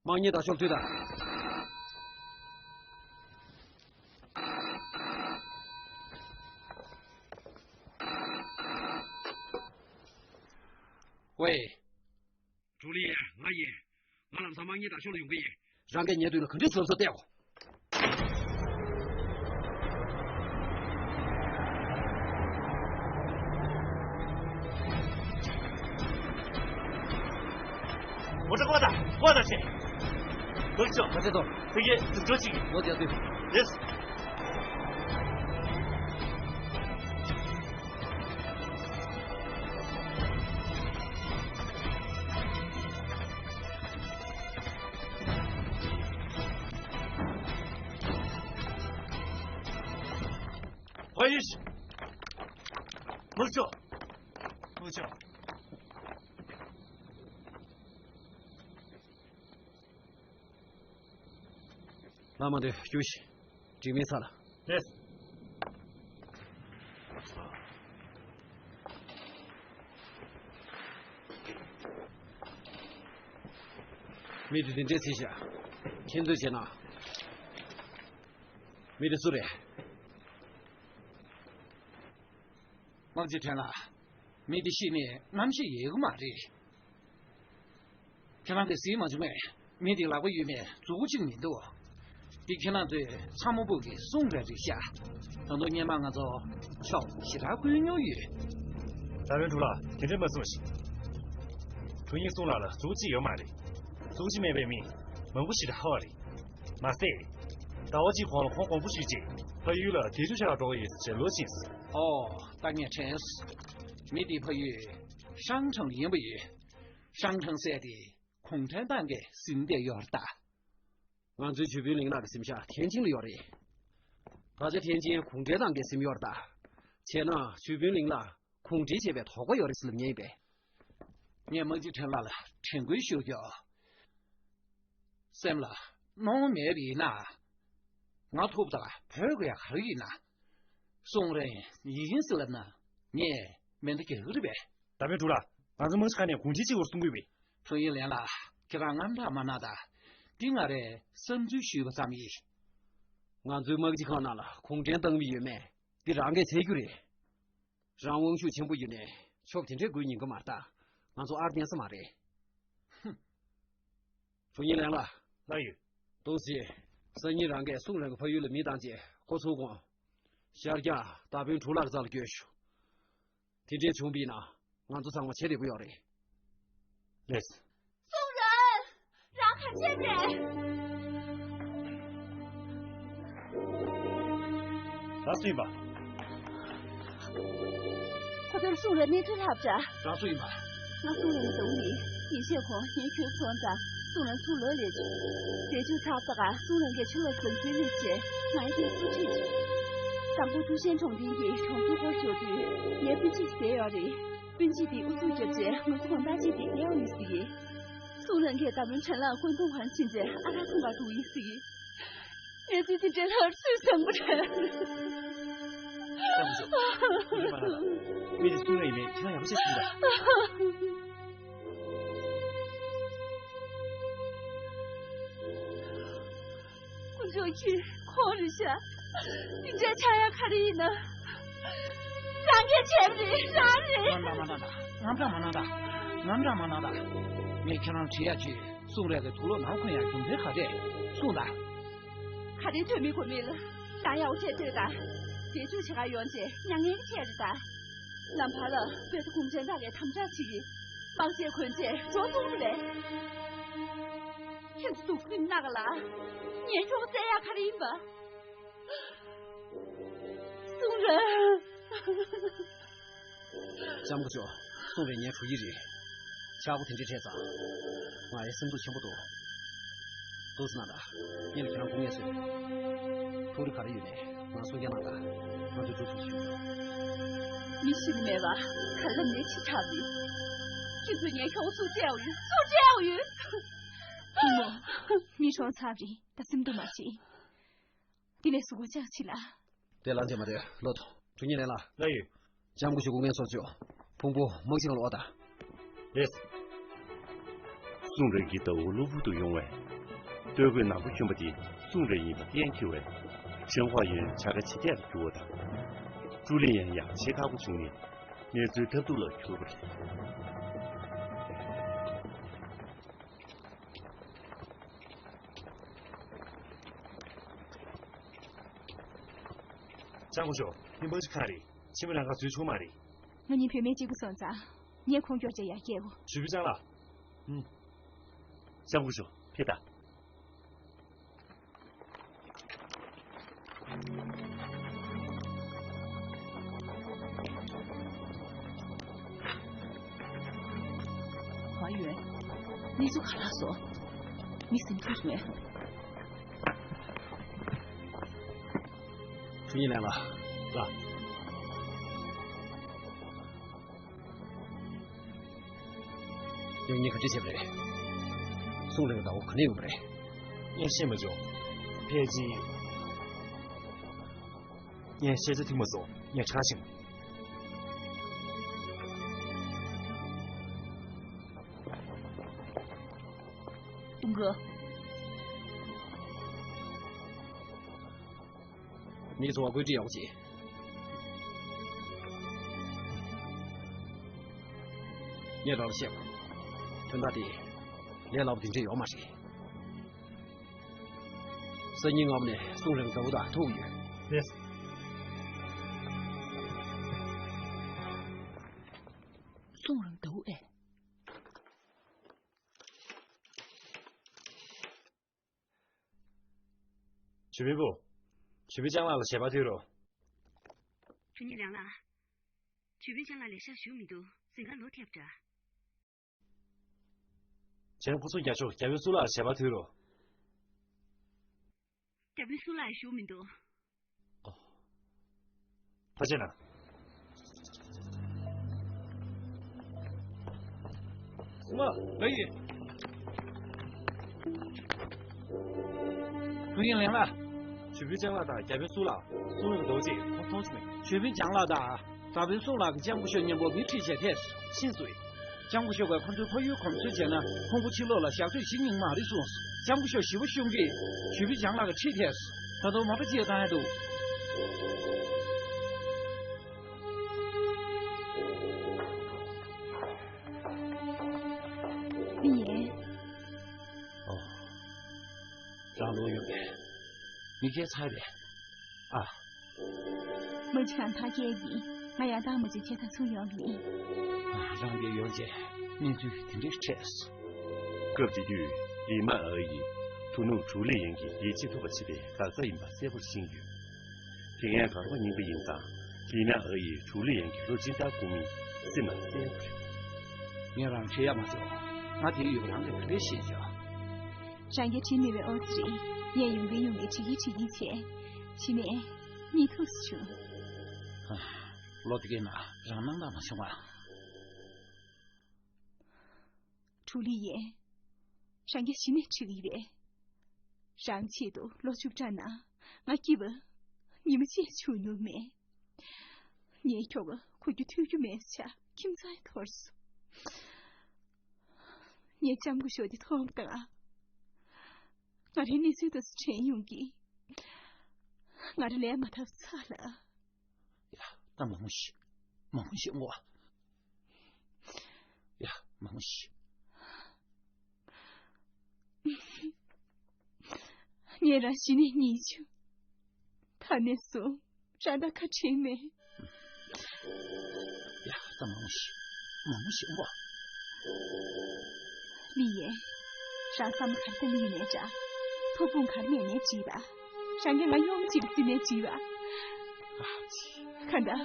དམག་གཉེར་དྲག་ཤོས་དུས་དང་། ཝེ། ཀྲུའུ་ལི་ཡན་ང་ཡིན། ང་ལམ་སང་དམག་གཉེར་དྲག་ཤོས་ལ་ཡོང་གི་ཡིན། རང་གིས་ཉེ་དུས་ལ་ག་འདྲས་བཟོ་བཟོ་བལྟས་འོ། ངོ་ཚ་ཀོ་ད་ཀོ་ད་ཆེ། ལོ་ཅོ། ད་ཆེ་ཏོ། ཕ་གི་དུ་འགྲོ་ཅིག་ལོ་རྒྱག་དུས། ཡེས། ཕ་ཡིས། ལོ་ཅོ། ལོ་ཅོ། བླ་མ་དེ་བཞུགས་ཤིག་འགྲིག་མིན་ས་ལ། རེད། མི་དེ་དེ་འདྲས་ཚིག་བཞག་ཁྱེད་ཚོས་བྱས་ན། མི་དེ་སུ་རེད། དམག་སྤྱི་ཁྲེན་ལགས། མི་དེ་ཤི་ནས་རྣམ་ཤེས་ཡལ་གི་མ་རེད། ཁྱེད་རང་གིས་གཟིགས་མ་བྱུང་ངས། མི་དེ་ལག་པ་ཡོད་མེད་མཛུ་གུ་གཅིག་མི་འདུག་འདི་ཁྱེད་རང་ཚོའི་ཚ་མོ་བུ་གི་སྲུང་རེ་རེད་ཤག་ད་དུང་སྔོན་མ་ང་ཚོ་ཕྱོགས་ཞེ་དྲག་བསྐུལ་མྱོང་ཡོད། ད་བན་དྲུག་ལ་དེ་འདྲས་མ་གསུངས་ཤིག་ཁྲུ་ཉིན་སྲུང་ལགས་ལ་གཟུགས་གཅིག་ཡོད་མ་རེད། གཟུགས་གཅིག་མེད་པའི་མི་མང་པོ་ཞིག་ཧ་བ་རེད། མ་ཟད། ཟླ་བ་གཅིག་གོང་ལ་ཁོང་དགོངས་པ་ཞུས་རྗེས་ཕ་ཡུལ་ལ་དེ་ཆུ་ཆ་འགྲོ་གི་ཡོད་ཟེར་ལོ་ཕྱིན་སོང་། ཨོ། ད་ངས་དྲན་སོང་། མི་དེའི་ཕ་ཡུལ་ཧྲང་ཁྲང་ཡིན་པ་ཡོད། ཧྲང་ཁྲང་ཟེར་དེ་གུང་ཁྲན་ཏང་གིས་ཟིན་བསྡད་ཡོད་རེད་ད། ང་ཚོའི་ཇུས་ཕུན་གླིང་ནག་གི་གཟིམ་ཤག་ཐེན་ཅིང་ལ་ཡོད་རེད། ད་ཆ་ཐེན་ཅིང་གུང་ཁྲན་ཏང་གིས་ཟིན་ཡོད་རེད་ད། བྱས་ན་ཇུས་ཕུན་གླིང་ལ་གུང་ཁྲན་བྱས་པའི་དོགས་པ་ཡོད་རེད་ཟེར་ལབ་མཁན་ཡིན་པས། ངས་དམག་སྤྱི་ཁྲེན་ལགས་ལ་དྲན་སྐུལ་ཞུ་རྒྱུ། སེམས་ལ་གནོང་མེད་པ་ཡིན་ན། ང་ཐུབ་དང་བོད་དགོས་ཡ་ག་རེ་ཡིན་ན། སྲུང་རེ་ཡིན་ཟེར་ལབ་ན་ངས་མེ་མདའ་རྒྱག་གི་རེད་པས། ད་བན་དྲུག་ལ་ང་ཚོ་དམག་སྤྱི་ཁང་ནས་གུང་ཁྲན་གཅིག་པུར་གསུང་གི་ཡོད་པས། ཁྲུང་ཡིན་ལན་ལགས། ཁྱེད་རང་དངངས་སྐྲག་མ་གནང་དང་། འདི་ང་རའི་བསམ་ཚུལ་ཞུས་པ་ཙམ་ཡིན། ང་ཚོའི་དམག་སྤྱི་ཁང་ནང་ལ་གུང་ཁྲན་ཏང་མི་ཡོད་མེད་འདི་རང་གིས་འཚོལ་རྒྱུ་རེད། རང་དབང་ཤུགས་ཆེན་པོ་ཡོད་ནས་ཕྱོགས་དེ་འདྲས་དགོས་ཉན་གི་མ་རེད་ད། ང་ཚོ་ཨར་བརྟེན་ས་མ་རེད། ཧུམ། ཁྲུང་ཡིན་ལན་ལགས། ལགས་ཡོད། ཏུང་སི། སང་ཉིན་རང་གིས་སྲུང་རེ་གི་ཕ་ཡུལ་ལ་མི་བཏང་རྗེས་ཁོ་ཚོའི་དགོངས། ཤར་རྒྱག་ད་བན་དྲུག་ལགས་རྩ་ལ་སྐྱོལ་ཤོག་དེ་འདྲས་བྱུང་བ་ཡིན་ན་ང་ཚོ་ཚང་མ་བྱེད་བདེ་པོ་ཡོད་རེད། ལགས། སྲུང་རེ། རང་ག་བྱས་པ་རེད། རང་སུ་ཡིན་པ། ཁོ་ཚོར་སྲུང་རེ་གནས་ཚུལ་ལྷག་པ་འདྲ། རང་སུ་ཡིན་པ། ང་སྲུང་རེ་ནས་འདུག་ཡིན། ཉིན་ཤས་གོང་ངས་ཁྱོད་སོང་ཙང་སྲུང་རེ་ཚུར་ལོག་སླེབས་བྱུང་། རྗེས་འཇུག་ཚགས་ཚགས་སྲུང་རེ་གི་ཕྱི་ལོགས་ཟིན་ཚུལ་སླེབས་རྗེས་ང་ཡི་དེ་སུ་ཁྲིད་བྱུང་། དང་པོ་ཀྲུའུ་ཞན་གྲོང་སྡེའི་གྲོང་ཚོའི་སྐོར་ཞོག་དུས་ངའི་སྤུན་མཆེད་ཅིག་བསྡད་ཡོད་རེད། སྤུན་མཆེད་དེས་ཨུ་ཚུགས་བརྒྱབ་རྗེས་ང་ཚོ་གང་ལྟར་ཅིག་དེ་བསྡད་ཡོད་ཡིན་ཟེར་གི། སྲུང་རེ་གིས་ད་བུན་ཁྲེན་ལགས་བཀོད་འདོམས་ཁང་ཕྱིན་རྗེས་ཨ་རག་འཐུང་གར་འགྲོ་གི་ཡིན་ཟེར་གི། གནས་ཚུལ་དེ་འདྲའི་ལྷག་སུས་བསམ་པ་རེད། ལྕམ་སྐུ་ཞབས། ཁོང་ཚོས་མ་ལབ་ལ། མི་དེ་སྲུང་རེ་ཡིན་མིན་ཁྱེད་རང་ཡག་པོ་ཤེས་སོང་ད། དཀོན་མཆོག་གིས་ཁོང་རེད་ཤག་འདི་འདྲའི་ཆགས་ཡ་ག་རེ་ཡིན་ན། རང་གིས་བྱས་པ་རེད། རང་རེད། དངངས་སྐྲག་མ་གནང་ད། དངངས་སྐྲག་མ་གནང་ད། དངངས་སྐྲག་མ་གནང་ད། ངས་ཁྱེད་རང་དྲི་ཡ་ཅིག་སྲུང་རེ་གི་དུག་ལོག་ནང་འཁོད་ཡ་རྒྱུ་མཚན་ག་རེ་རེད། གསུངས་དང་། ག་རེ་ཐོན་མིན་གོ་མེད་ལ། རང་ཡག་པོ་བྱས་ལྟོས་དང་། རྗེས་འཇུག་བྱེད་ག་ཡོང་རྗེས་མྱ་ངན་ཆེ་རེད་ད། ལམ་བར་ལ་བོད་ཀྱི་གུང་ཁྲན་ཏང་གིས་དམ་དྲག་བྱེད་ཀྱི། དམག་ཆས་གོན་རྗེས་འགྲོ་ཐུབ་ཀྱི་རེད། ཁྱེད་ཚོ་སྡུག་སྲན་ནག་ལ། ཉེན་ཁྱོག་བཙལ་ཡག་ག་རེ་ཡིན་པ། སྲུང་རེ། ལྕམ་སྐུ་ཞབས། སྲུང་རེ་ངའི་ཕྲུ་གུ་རེད། ཆག་སྒོ་དེ་འདྲ་འཕྲད་ཙང་། ང་ཡི་སེམས་སྡུག་ཆེན་པོ་འདུག་འདུག་སེ་གནང་དང་། ངས་ལ་ཁྱེད་རང་སྐུ་ངལ་གསོས། ཐུགས་རེ་ག་རེ་ཡོད་ནས་ང་སྲུང་སྐྱོང་གནང་དང་། ང་ཚོས་མགྱོགས་ཚུགས་སུ་ཞུ། མི་ཤི་ནི་མེད་པ་ག་ལབ་ནས་ཕྱི་དྲགས་མི། ཁྱེད་ཚོས་ངའི་ཁྱོ་ག་སུ་སྤྲད་འོ་ཡོད། སུ་སྤྲད་འོ་ཡོད། བཙུན་མོ། མི་གྲོངས་ཚར་རེད། ད་སེམས་སྡུག་མ་བྱེད། དེ་ནས་གཟུགས་པོ་ཅག་ཕྱི་ལ། དེ་ལ་འཇམ་མ་རེད་ལོ་ཐོ། གྲུ་ཉིན་ལན་ལ། ལ་ཡོད། ལྕམ་སྐུ་ཞབས་སྐུ་ངལ་གསོ་བཅུག་ཕུང་པོ་དམག་སྤྱི་ཁང་ལ་འོ་ད། རེད། སྲུང་རེ་གི་ཟླ་བོ་གློ་བུར་དུ་ཡོང་བས། སྟོད་གོས་ནག་པོ་གྱོན་པ་དེ་སྲུང་རེ་ཡིན་པ་གཏན་འཁེལ་བས། ཧྲེང་ཧྭ་ཡོན་བྱ་དགའ་ཇེ་ཐད་ལ་གྱུར་བ་དང་། ཀྲུའུ་ལི་ཡང་ཡང་ཇེ་ཁག་པོ་བྱུང་ནས་གནས་ཚུལ་ཐབས་སྡུག་ལ་གྱུར་པ་རེད། ལྕམ་སྐུ་ཞབས། ཧིན་པོ་ཅི་ཁ་རེད། ཕྱི་མི་རང་ག་བཟོས་ཆོག་མ་རེད། ང་གཉིས་བུད་མེད་གཅིག་པུ་སོང་ཙང་། ངས་ཁོང་སྐྱོར་བྱེད་ཡར་སྐྱེལ་འོ། ཞུ་བི་ཅང་ལགས། ཨུམ། ལྕམ་སྐུ་ཞབས་ཕེབས་དང་། ཧྭ་ཡོན། གནས་ཚུལ་ག་རེ་སོང་། མི་ཟིན་ཐུབ་མེད། ཁྲུང་ཡིན་ལན་ལ། ལ། ཡང་ཉིན་ག་འདྲ་བྱས་པ་རེད། སྲུང་རེ་གི་ཟླ་བོ་ག་ནས་ཡོང་བ་རེད། ངས་ཤེས་མ་བྱུང་། ཕལ་ཆེར། ངས་ཤེས་ཚད་ཐིག་མ་སོང་། ངས་ཁྲག་ཤིང་། ཏུང་ཀོ། མི་ཚོ་བ་བཀོད་སྒྲིག་ཡག་པོ་བྱེད། ངས་རང་ལ་བཤད། དོན་དག་དེ་ལས་སླ་པོ་དེ་འདྲས་ཡོད་མ་རེད། སང་ཉིན་སྔ་མོ་ནས་སུང་རིང་ཟླ་བོ་དང་ཐུག་ཡོད། རེད། སུང་རིང་ཟླ་བོ་ཨེ། ཞུ་མི་བུ། ཞུ་མི་ལྕང་ལགས་ལ་ཞལ་པར་ཕུལ་རོགས། ཞུ་མི་ལང་ལགས། ཞུ་མི་ལྕང་ལགས་ལས་ཤག་ཞུགས་མི་འདུག་གཟིམ་ཁང་ལོག་ཐེབས་འདྲ། བྱས་ན་སྐུ་སྲུང་བརྒྱ་ཤོག་བརྒྱ་དཔོན་སུ་ལགས་ལ་ཞལ་པར་ཕུལ་རོགས། བརྒྱ་དཔོན་སུ་ལགས་ཞུགས་མི་འདུག་ཨོ། ཕར་ཕྱིན་ན། སུ་མ་ལ་ཡིན། ཀུན་ཡིན་ལེན་ལ། ཞུ་མི་ལྕང་ལགས་དང་བརྒྱ་དཔོན་སུ་ལགས་སུ་ཡོང་འདུག་ཅེས་ཁོང་མཐོང་ཆུང་མེད། ཞུ་མི་ལྕང་ལགས་དང་། ད་བོན་སྲུང་ལགས་ཀྱིས་ལྕམ་སྐུ་ཞབས་མཉམ་པོ་མི་ཁྲིད་བྱས་ཐད་ཤིན་སུའི། ལྕམ་སྐུ་ཞབས་ཀྱིས་ཁོ་ཚོའི་ཕ་ཡུལ་གོམས་སྲོལ་བྱས་ན་ཁོང་ཁུ་ཕྱི་ལོགས་ལ་ཞག་དུས་ཕྱི་ཉིན་མ་རེད་གསུངས། ལྕམ་སྐུ་ཞབས་ཞི་བ་གཤོང་གིས་ཞུ་བི་ལྕང་ལགས་ཀྱི་ཁྲིད་ཐད་ད་དུང་མ་པ་ཅིག་བཏང་ཡ་འདུག་མི་ཡིན། ཨོ། རང་ལོག་ཡོང་པས། མི་སྐྱེལ་ཚར་རེད། ཨ། མ་གཅིག་གང་ཐག་སྐྱེལ་གྱིས་ང་ཡང་དག་མ་གཅིག་ཁྱེད་ད་ཚུར་ཡོང་གི་ཡིན། ཨ། རང་གིས་ཡོང་རྗེས་གནས་ཚུལ་དེ་འདྲའི་འཕྲད་སོང་། སྐབས་དེ་དུས་ལི་མ་ཨ་ཡིས་ཐུ་ནུ་ཁྲུའུ་ལི་ཡན་གྱི་ཡིད་ཆེས་ཐོབ་པ་བྱེད་པའི་འགག་རྩ་ཡིན་པ་གསལ་པོར་ཤེས་ཡོད། དེ་སྔའི་གར་པ་རྙིང་པ་ཡིན་ཙང་ལི་མ་ཨ་ཡིས་ཁྲུའུ་ལི་ཡན་གྱི་བློ་ཅི་འདྲ་ཁུག་མིན་སེམས་ལ་གསལ་པོ་རེད། ངས་རང་ཁྲིད་ཡ་མ་འཇོག་ང་དེ་ཡོད་པ་རང་གིས་ག་འདྲས་ཤེས་བྱ། རང་གིས་བྲིས་མེད་པའི་ཨོ་ཙི་རེད། ངས་ཡོང་གིན་ཡོང་གིན་བྲིས་ཀྱིན་བྲིས་ཀྱིན་བྱས། གཞི་ནས་གཉིད་ཐུག་སོང་བྱུང་། ཨ། ལོ་དེ་གའི་ནང་རང་སྣང་དག་མ་བྱུང་ང་། ཁྲུའུ་ལི་ཡན། རང་གིས་གཞི་ནས་ཁྲིད་ཀྱི་རེད། རང་ཆེད་དུ་ལོ་བཅུ་ཕྲག་ནང་ང་སྐྱིད་པ་ཉི་མ་གཅིག་བྱུང་མྱོང་མེད། ངའི་ཁྱོ་ག་གོ་རྒྱུ་ཐོས་རྒྱུ་མེད་ཆ་ཁྱིམ་ཚང་ཡང་འཐོར་སོང་། ངས་ལྕམ་སྐུ་ཞབས་དེ་མཐོང་དང་། ང་རའི་གནས་ཚུལ་དེ་ཚོ་དྲན་ཡོང་གིས། ང་རང་ལས་མ་ཐབས་ཚ་ལ། ཡ། ད་མང་པོ་ཞིག་མང་པོ་ཞིག་ངོ་། ཡ། མང་པོ་ཞིག་ངས་རང་གཞི་ནས་གཉིད་བྱུང་། ད་ནས་བཟུང་རང་དང་ཁ་བྲལ་མེད། ཡ། ད་མང་པོ་ཞིག་མང་པོ་ཞིག་ངོ་། ལི་ཡན། རང་བསམ་བློ་ག་རེ་བཏང་གི་ཡོད་ནའི་འདྲ། ཐུགས་དགོངས་ག་རེ་གནང་ནའི་འགྲིག་པ། རང་གིས་ང་གཡོ་མ་བྱེད་པ་བརྩི་ནའི་འགྲིག་པ། ཨ་ཙི། གང་ལྟར།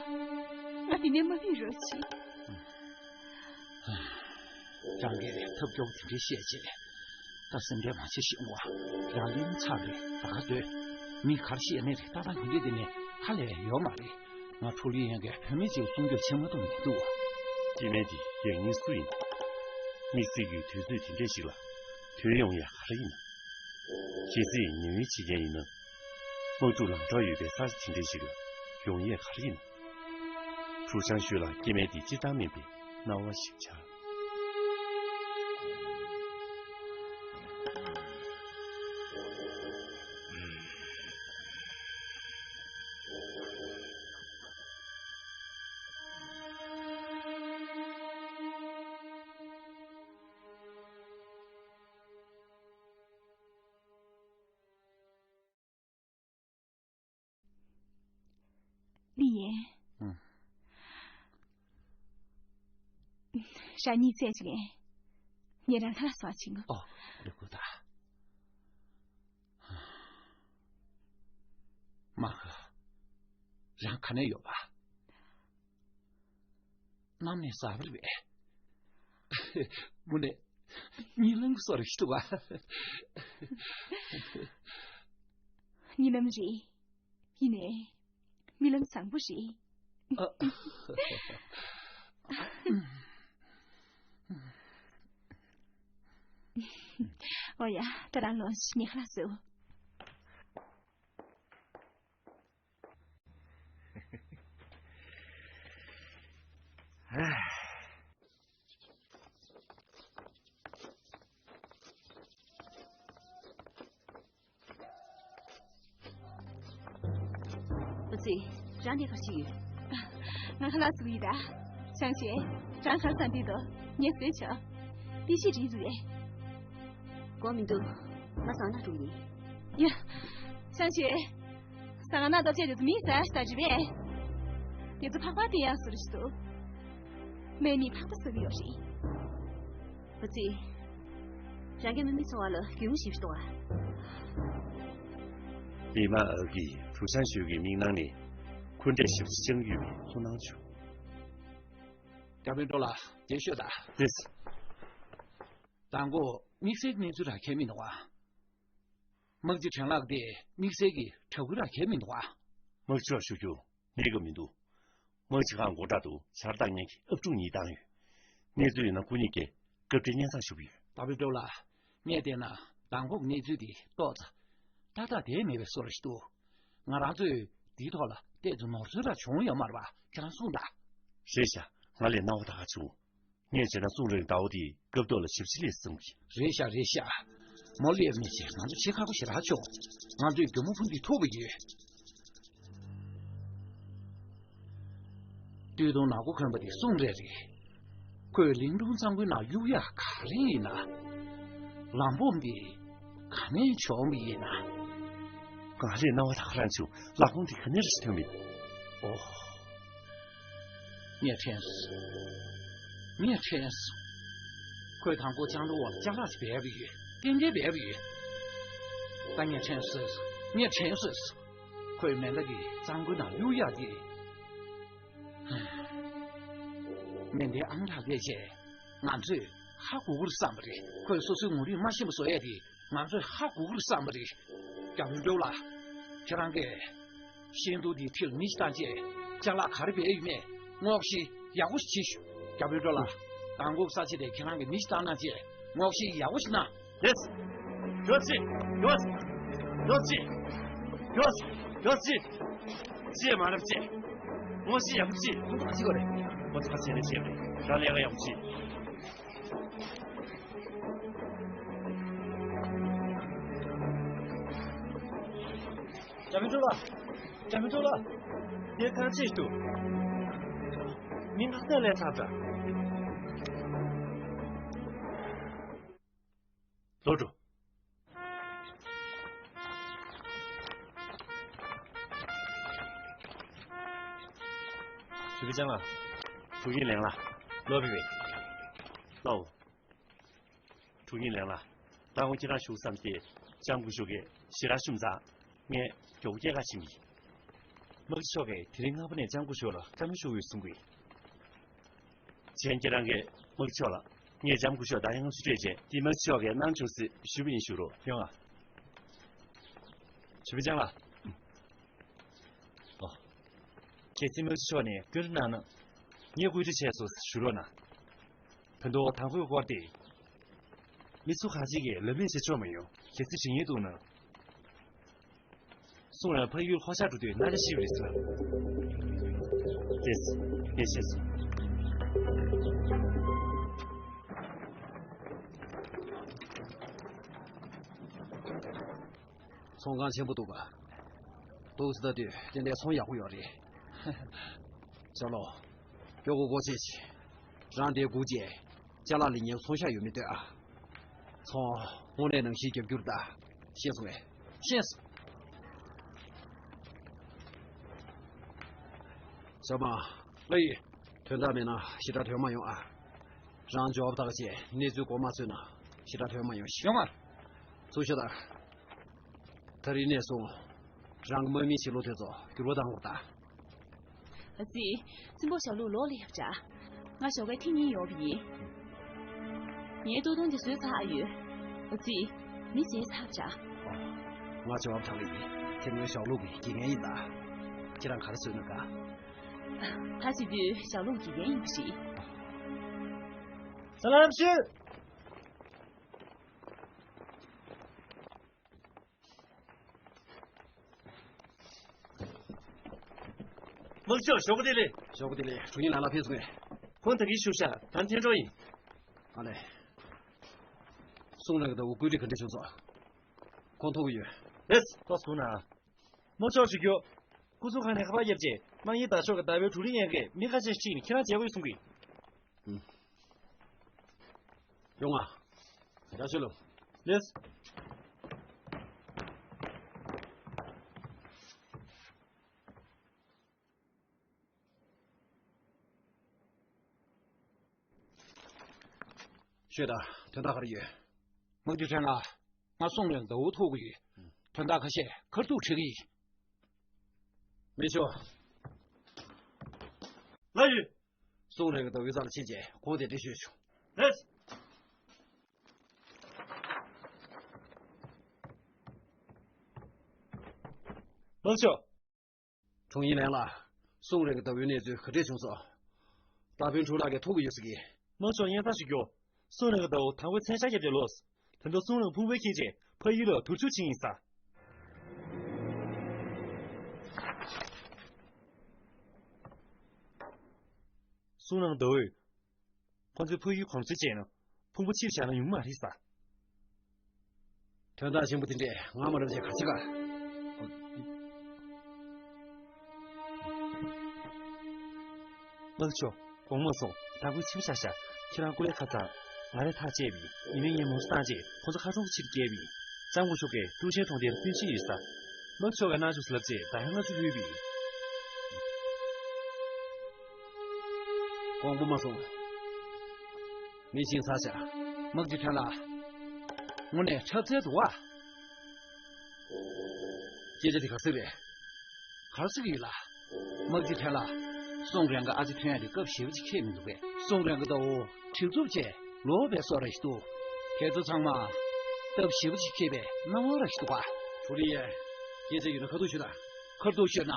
ང་འདི་ནས་མ་ཕེབས་རོགས་གྱིས། རང་གིས་ཐབས་སྐྱོ་པོ་དེ་འདྲ་བཤད་བྱས། ད་སེམས་ཁྲལ་མ་བྱེད་ཤིག་ངོ་། རང་གླེན་ཚར་རེད། ད་ག་སྡོད། མི་གར་བཤད་ནའི་རེད། ད་ད་ཡིན་གྱི་དེ་ནས་ཧ་ལས་ཡོད་མ་རེད། ང་ཁྲུའུ་ལི་ཡན་གྱི་བུད་མེད་ཅིག་སྲུང་སྐྱོབ་བྱེད་མ་ཐུབ་མི་འདུག་སྐྱེ་དམན་དེ་ཡང་སྙིང་སུ་ཡིན། དམིགས་བསལ་གྱི་དུས་ཚོད་དེ་འདྲ་ཞིག་ལ་ཐོན་ཡོང་ཡ་ག་རེ་ཡིན་ན། གལ་སྲིད་ཉེ་བའི་ཕྱི་རྒྱལ་ཡིན་ན། དམག་འཁྲུག་ལམ་འགྲོ་ཡོད་པའི་ས་ཆ་དེ་འདྲ་ཞིག་ལ་ཡོང་ཡས་ག་རེ་ཡིན་ན། ཧྲུའུ་ཆང་ཤུས་ལ་སྐྱེ་དམན་དེ་སྤྱིར་བཏང་མིན་པའི་སྣང་བ་ཞིག་འཆར། ལི་ཡན། ཨང་། རང་ཉིད་བཙལ་བྱུང་ངས། ངས་རང་ཁ་ལག་བཟོ་བྱིན་གོ། ཨོ། ལེགས་པོ་ད། མ་གི། རང་ག་ནས་ཡོད་པ། གནམ་ནས་ཟག་པ་རེད་པས། དངོས་གནས་གཉིད་ལམ་གྱི་བཟོ་རིག་ཞིག་འདུག་ག་གཉིད་ལམ་རེད། ཡིན་ནའི། རྨི་ལམ་བཟང་པོ་རེད། ཨ། འོ་ཡ། ད་རང་ལོངས་ཤིག་ངས་ཁ་ལག་བཟོས། ཨ་ཙི། རང་དེ་ག་རེ་བྱེད་ཀྱི་ཡོད། ང་ཁ་ལག་བཟོ་གི་ཡིན་ད། ཅང་ཅེ། རང་ག་རེ་བཟོས་འདུག་ངས་བཟོས་ཆོག་དཔེ་ཞིག་རིག་འདུག་གས། དགོས་མི་འདུག་ང་བཟོས་ན་འགྲིག་གི་ཡིན། ཡ། ཤང་ཆེ། ས་ག་ན་ཏོ་ཆེ་དེ་ཚོ་མི་ཟ་ཞིག་ཟ་ཅི་བས། དེ་ཚོ་ཕག་པ་དེ་ཡང་ཟུར་ཞིག་འདུག་མའི་མི་ཕག་པ་ཟ་གི་ཡོད་རེད། ཨ་ཙི། རང་གི་མི་མི་ཚོ་བ་ལ་རྒྱུས་མངའ་ཞིབ་ཏོ། ལི་མ་ཨ་གིས་ཧྲུའུ་ཆན་ཞུས་ཀྱི་མིག་ནང་ནས་འཁོན་འགྲས་ཞིབ་ཅིང་ཡོད་པའི་ཚོར་སྣང་བྱུང་། རྒྱ་བལ་འགྲོ་ལ་རྒྱལ་ཤོད་ད། ལགས་སོ། དང་པོ་དམིགས་བསལ་གནས་ཚུལ་རག་མཁན་མི་འདུག་ཨ། དམག་སྤྱི་ཁྲེན་ལགས་དེ་དམིགས་བསལ་གྱི་དྲག་པོ་རག་མཁན་མི་འདུག་ཨ། དམག་སྤྱི་ལ་ཞུ་རྒྱུ་གནས་སྐབས་མི་འདུག་དམག་སྤྱི་ཁང་སྒོ་འགྲམ་དུ་ཆར་ཐག་ཉན་གྱི་ཨབ་ཕྲུག་གཉིས་བཏང་ཡོད། གནས་ཚུལ་ཡིན་ན་སྐུ་ཉིད་ཀྱིས་སྐབས་འཕྲལ་སྙན་སེང་ཞུ་གི་ཡོད། ད་བི་ཀྲོ་ལགས། ངས་བལྟས་ན་དང་པོ་གནས་ཚུལ་འདི་ཏོག་ཙམ་ཏག་ཏག་བསྡད་མེད་པའི་བཟོ་འདྲ་ཞིག་འདུག་ང་རང་ཚོས་འདིའི་ཐོག་ལ་ཏོག་ཙམ་ནོར་འཛོལ་ར་བྱུང་ཡོད་མ་རེད་པ། ཁྱེད་རང་གསུངས་དང་། རེད་ཤག་ང་ལས་སྣང་བ་ད་ག་བྱུང་། ངས་བྱས་ན་སུང་རེང་ཟླ་བོ་དེའི་སྐབས་ཐོག་ལ་ཞབས་ཕྱི་སླེབས་སོང་གི། རེད་ཤག་རེད་ཤག་མོ་སླེབས་མི་བྱེད་ང་ཚོ་བྱེད་ཁག་པོ་ཞེ་དྲག་བྱུང་། ང་ཚོས་རྒྱུ་མ་ཕུ་འདི་ཐུག་པ་ཡོད། སྟོད་ཐུང་ནག་པོ་གོན་པ་དེ་སུང་རེད་རེད། ཁོས་ལིང་ཀྲུང་གཙང་པོའི་ནང་གཡུག་ཡག་ག་རེ་ཡིན་ན། ལམ་སྦོམ་དེ་ག་ནས་བྱུང་བ་ཡིན་ན། ང་ལས་སྣང་བ་ད་ག་རང་བྱུང་། ལག་ཁུང་དེ་ག་ནས་རེད་ཐོན་མིན། ཨོ། ངས་དྲན་སོང་། ངས་དྲན་སོང་། ཁོས་དང་པོ་ལྕང་ལོ་བ་ལ་ཅ་ལག་ཅིག་སྦས་པ་ཡོད། ཏན་ཏན་སྦས་པ་ཡོད། ད་ངས་དྲན་སོང་། ངས་དྲན་སོང་། ཁོས་མེ་མདའ་གི་གཙང་པོའི་ནང་གཡུག་ཡག་དེ། མེ་མདའི་ཨང་གྲངས་སླེབས་རྗེས་ང་ཚོས་ཧ་གོ་གི་རེད་བསམ་པ་རེད། ཁོས་སོ་སོའི་ངོ་རིས་མ་ཤེས་པ་བཟོ་ཡས་དེ་ང་ཚོས་ཧ་གོ་གི་རེད་བསམ་པ་རེད། རྒྱ་བལ་འགྲོ་ལ། ཁྱེད་རང་གིས་ཤིང་སྡོང་དེའི་འཁྲིས་ལ་མི་ཞིག་བཏང་རྗེས་ཅ་ལག་ག་རེ་སྦས་ཡོད་མེད་ངོ་ཤེས་ཡག་པོ་ཞིག་བྱེད་ཤོག་རྒྱ་བལ་འགྲོ་ལ། དང་པོ་ས་ཆ་དེ་ཁྱེད་རང་གིས་མི་ཞིག་བཏང་གནང་རྗེས་ངོ་ཤེས་ཡག་པོ་ཞིག་གནང་། ཡེས། ཡོད་ཅི། ཡོད། ཡོད་ཅི། ཡོད། ཡོད་ཅི། ཅི་མ་རབས་ཅི། ངོ་ཤེས་ཡག་པོ་ཅི། ཁོང་ཚོ་ག་ཅི་གོ་རེད། ཁོ་ཚོ་ཁ་ཆེ་ནས་བྱས་རེད། རང་ལས་ཀ་ཡག་པོ་ཅི། རྒྱ་མི་འགྲོ་ལ། རྒྱ་མི་འགྲོ་ལ། དེ་གང་ཅི་འདུག་མི་ང་ཚོ་ལས་ཚར་འདྲ། ལོ་འགྲོ། ཞུ་བི་ཅང་ལ། ཕུ་གིན་ལེང་ལ། ལོ་བི་བི། ལོ། ཕུ་གིན་ལེང་ལ། ད་དགོང་ཁྱེད་རང་བཞུགས་བསམ་སྟེ་ལྕམ་སྐུ་ཞབས་ཀྱིས་ཞེ་དྲག་ཞུམ་ཚར། ངས་མགྱོགས་པོ་སྐྱེལ་ག་ཕྱིན་གྱི། དམག་སྤྱི་མཆོག་གིས་དེ་རིང་སྔ་པོ་ནས་ལྕམ་སྐུ་ཞབས་ལ་བཀའ་མོལ་ཞུ་དགོས་གསུང་གི། གཞན་ཁྱེད་རང་གིས་དམག་སྤྱི་མཆོག་ལ་ངས་ལྕམ་སྐུ་ཞབས་ད་ཡང་སུ་སྤྲད་རྗེས་དེ་དམག་སྤྱི་མཆོག་གིས་གནང་ཆོག་ཟེར་ཞུས་པ་ཡིན་ཞུ་རོགས། ཡོང་ང་། ཞུ་བི་ཅང་ལ། ཨོ། གལ་སྲིད་དམག་སྤྱི་མཆོག་ནས་བསྐུལ་གནང་ན། ངས་བཀོད་སྒྲིག་བྱས་སོང་ཞུ་རོགས་གནང་། ད་དུང་དང་པོའི་སྐོར་དེ། མི་སུ་གང་ཞིག་གིས་ལབ་མེད་བྱེད་ཆོག་མ་ཡོང་། གལ་སྲིད་དྲན་གྱི་འདུག་ན། སུང་རང་ཕ་ཡུལ་ཧོ་ཤ་འགྲོ་དུས་མནའ་ར་ཤི་བ་རེད་ཟེར། ལགས་སོ། ངས་ཤེས་སོང་། ཚོང་ཁང་ཆེན་པོ་འདུག་ག་འདུག་ཟེར་ལྟ་དུས་ཏན་ཏན་ཚོང་ཡག་པོ་ཡོད་རེད། ཅོ་ལོ། ཀྱོ་གོ་གོ་ཚེ་ཆེ། རང་དེ་སྒུག་རྗེས། ཅ་ལག་ལེན་མཁན་ཚོང་ཤག་ཡོད་མེད་ལྟོས་ཨ། ཚོང་དངོས་གནས་ནང་བཞིན་རྒྱབ་སྐྱུར་ད། ཤེས་སོང་ངས། ཤེས་སོང་། ཞའོ་མང་། ལགས་ཡིན། དོན་དག་མེད་ན་ཞེ་དྲག་དྲན་མ་ཡོང་ཨ། རང་འབྱོར་བ་ཐག་བཅད་གནས་ཚུལ་གོ་མ་ཚོད་ན་ཞེ་དྲག་དྲན་མ་ཡོང་ཞིག་ཡོང་ང་། ཚུར་ཤོག་དང་། ད་རིང་ནས་བཟུང་། རང་གི་དམག་མིའི་བྱེད་ལུགས་དེ་ཚོ་འགྱུར་བ་གཏང་དགོས་ད། ཨ་ཙི། སྲིན་པོ་ཞའོ་ལུག་ལོག་ལ་ཡབ་བྱ། ང་ཞོགས་ཀས་ཐེངས་གཉིས་ཡོང་བ་ཡིན། ངའི་ལྟོ་ཐུང་དེ་བཟོས་ཚར་ཨ་ཡོད། ཨ་ཙི། མི་བྱས་ཚར་བྱ། ང་ཞོགས་པ་ཐག་ཡིན། དེ་སྔོན་ཞའོ་ལུག་གི་དགེ་རྒན་ཡིན་ད། ཁྱེད་རང་ག་རེ་བཟོས་ན་དགའ། ད་བྱེད་དུས་ཞའོ་ལུག་དགེ་རྒན་ཡིན་པ་རེད། ས་ལམ་ཞུ། དམག་སྤྱི་ཞོགས་པ་བདེ་ལེགས། ཞོགས་པ་བདེ་ལེགས། དྲུང་ཡིག་ལགས་ལ་ཕེབས་སོང་ངས། ཁོང་ད་གིན་བཞུགས་ཤག་ད་འཐེན་གྲོགས་ཡིན། ཨ་ལས། སུང་རང་གི་ཟླ་བོ་བཀོད་སྒྲིག་ག་འདྲ་བྱུང་སོང་། ཁོང་ཐུག་གི་ཡོད། ལེས། ཏོག་ཙམ་སྡོད་ན། དམག་སྤྱི་ཞུ་རྒྱུ། སྐུ་ཚབ་ཁང་ནས་ཁ་པར་བརྒྱབ་རྗེས་དམག་མི་དར་ཤོག་གི་ཟླ་བོའི་དྲུག་རིང་ཡན་གྱི་མི་ཁ་ཤས་ཤིག་ཁྱེད་རང་མཇལ་དགོས་གསུང་གི། ཡོང་ང་། ཡ་ཤོད་ལོ། ལེས། ཁྱོད་དང་དོན་དག་ག་རེ་ཡོད། དམག་སྤྱི་ཁྲེན་ལགས། ང་སུང་རེང་ཟླ་བོ་ཐུག་གི་ཡོད། དོན་དག་ཁ་ཤས་ཁ་ཐུག་འཕྲད་ཀྱི་ཡིན། མི་ཤོག་ལགས་ཡོད། སུང་རེང་གི་ཟླ་བོའི་རྩ་ལ་ཕྱིན་རྗེས་ཁོང་གདན་འདྲེན་ཞུས་ཆོག་ལགས། དམག་ཤོག་དྲུང་ཡིག་ལན་ལགས། སུང་རེང་གི་ཟླ་བོའི་གནས་ཚུལ་ག་འདྲས་བྱུང་སོང་། སྟག་དཔོན་ཕྲུག་ལགས་ཀྱིས་ཐུག་གི་ཡོད་ཟེར་གི། དམག་ཤོག་སྙན་སེང་ཞུ་རྒྱུ། སུང་རེང་གི་ཟླ་བོ་དང་པོའི་མཚོན་ཆ་བརྒྱབ་སྟེ་ལོག་ད་དུང་སུང་རེང་ཕུང་པོ་འཁྱེར་རྗེས་ཕ་ཡུལ་ལ་དུར་འཁྱུག་ཕྱིན་ཡིན་ས། སུང་རེང་ཟླ་བོས། ཁོ་ཚོའི་ཕ་ཡུལ་གོམས་སྲོལ་བྱས་ན་ཕུང་པོ་ཕྱིར་བཞག་ན་ཡོང་མ་རེད་ས། དོན་དག་ཆེན་པོ་དེ་འདྲས་ང་མ་རབས་ཅིག་ག་ཅི་ག་དམག་ཤོག་དགོངས་མ་ཚོམས། ད་ཁོས་ཕྱིར་བཞག་བཞག་ཁྱེད་རང་སྐུ་ལས་ཁ་ཚང་། ང་རས་ཐག་བཅད་པ་ཡིན། ཡིན་ནའི་ངས་མང་ཚོགས་བཏང་རྗེས་ཁོ་ཚོ་ཁ་ཚོན་ཕྱིར་བསྐྱལ་བ་ཡིན། ལྕམ་སྐུ་ཞབས་ཀྱིས་ཀྲུའུ་ཆན་གྲོང་སྡེར་སྐུ་མཁྱེན་ཡོད་ས། དམག་ཤོག་གིས་གནང་བཅུག་ཟེར་ལབ་རྗེས་ད་ཧེ་ང་ཚོ་ལྷོད་པ་ཡིན། དགོངས་པ་མ་ཚོམས། མི་ཤིང་ཚ་ཤ། དམག་སྤྱི་ཁྲེན་ལགས། དངོས་གནས་འཁྲབ་རྩལ་འདུག་བ། སྐད་ཆ་དེ་ག་ཚོད་རེད། ག་རེ་ཟེར་གྱི་ཡོད་ལགས། དམག་སྤྱི་ཁྲེན་ལགས། སུང་རེང་གི་ཨ་ཅེ་ཐོན་ཡ་དེ་སྐབས་ཞེ་པོ་ཅིག་འཁེལ་མི་འདུག་གས། སུང་རེང་གི་ཟླ་བོ་གྲིབ་ཚུབ་བྱས་ལོག་པའི་བཟོ་འདྲ་ཞིག་འདུག་དེ་ཚོ་ཚང་མ་སྟབས་ཞེ་པོ་ཅིག་འཁེལ་བའི་སྣང་བ་འདྲ་ཞིག་འདུག་ག་ཧྲུའུ་ལི་ཡན། སྐད་ཆ་ཡོད་ན་ཁ་ཐུག་ཤོད་དང་། ཁ་ཐུག་ཤོད་ན།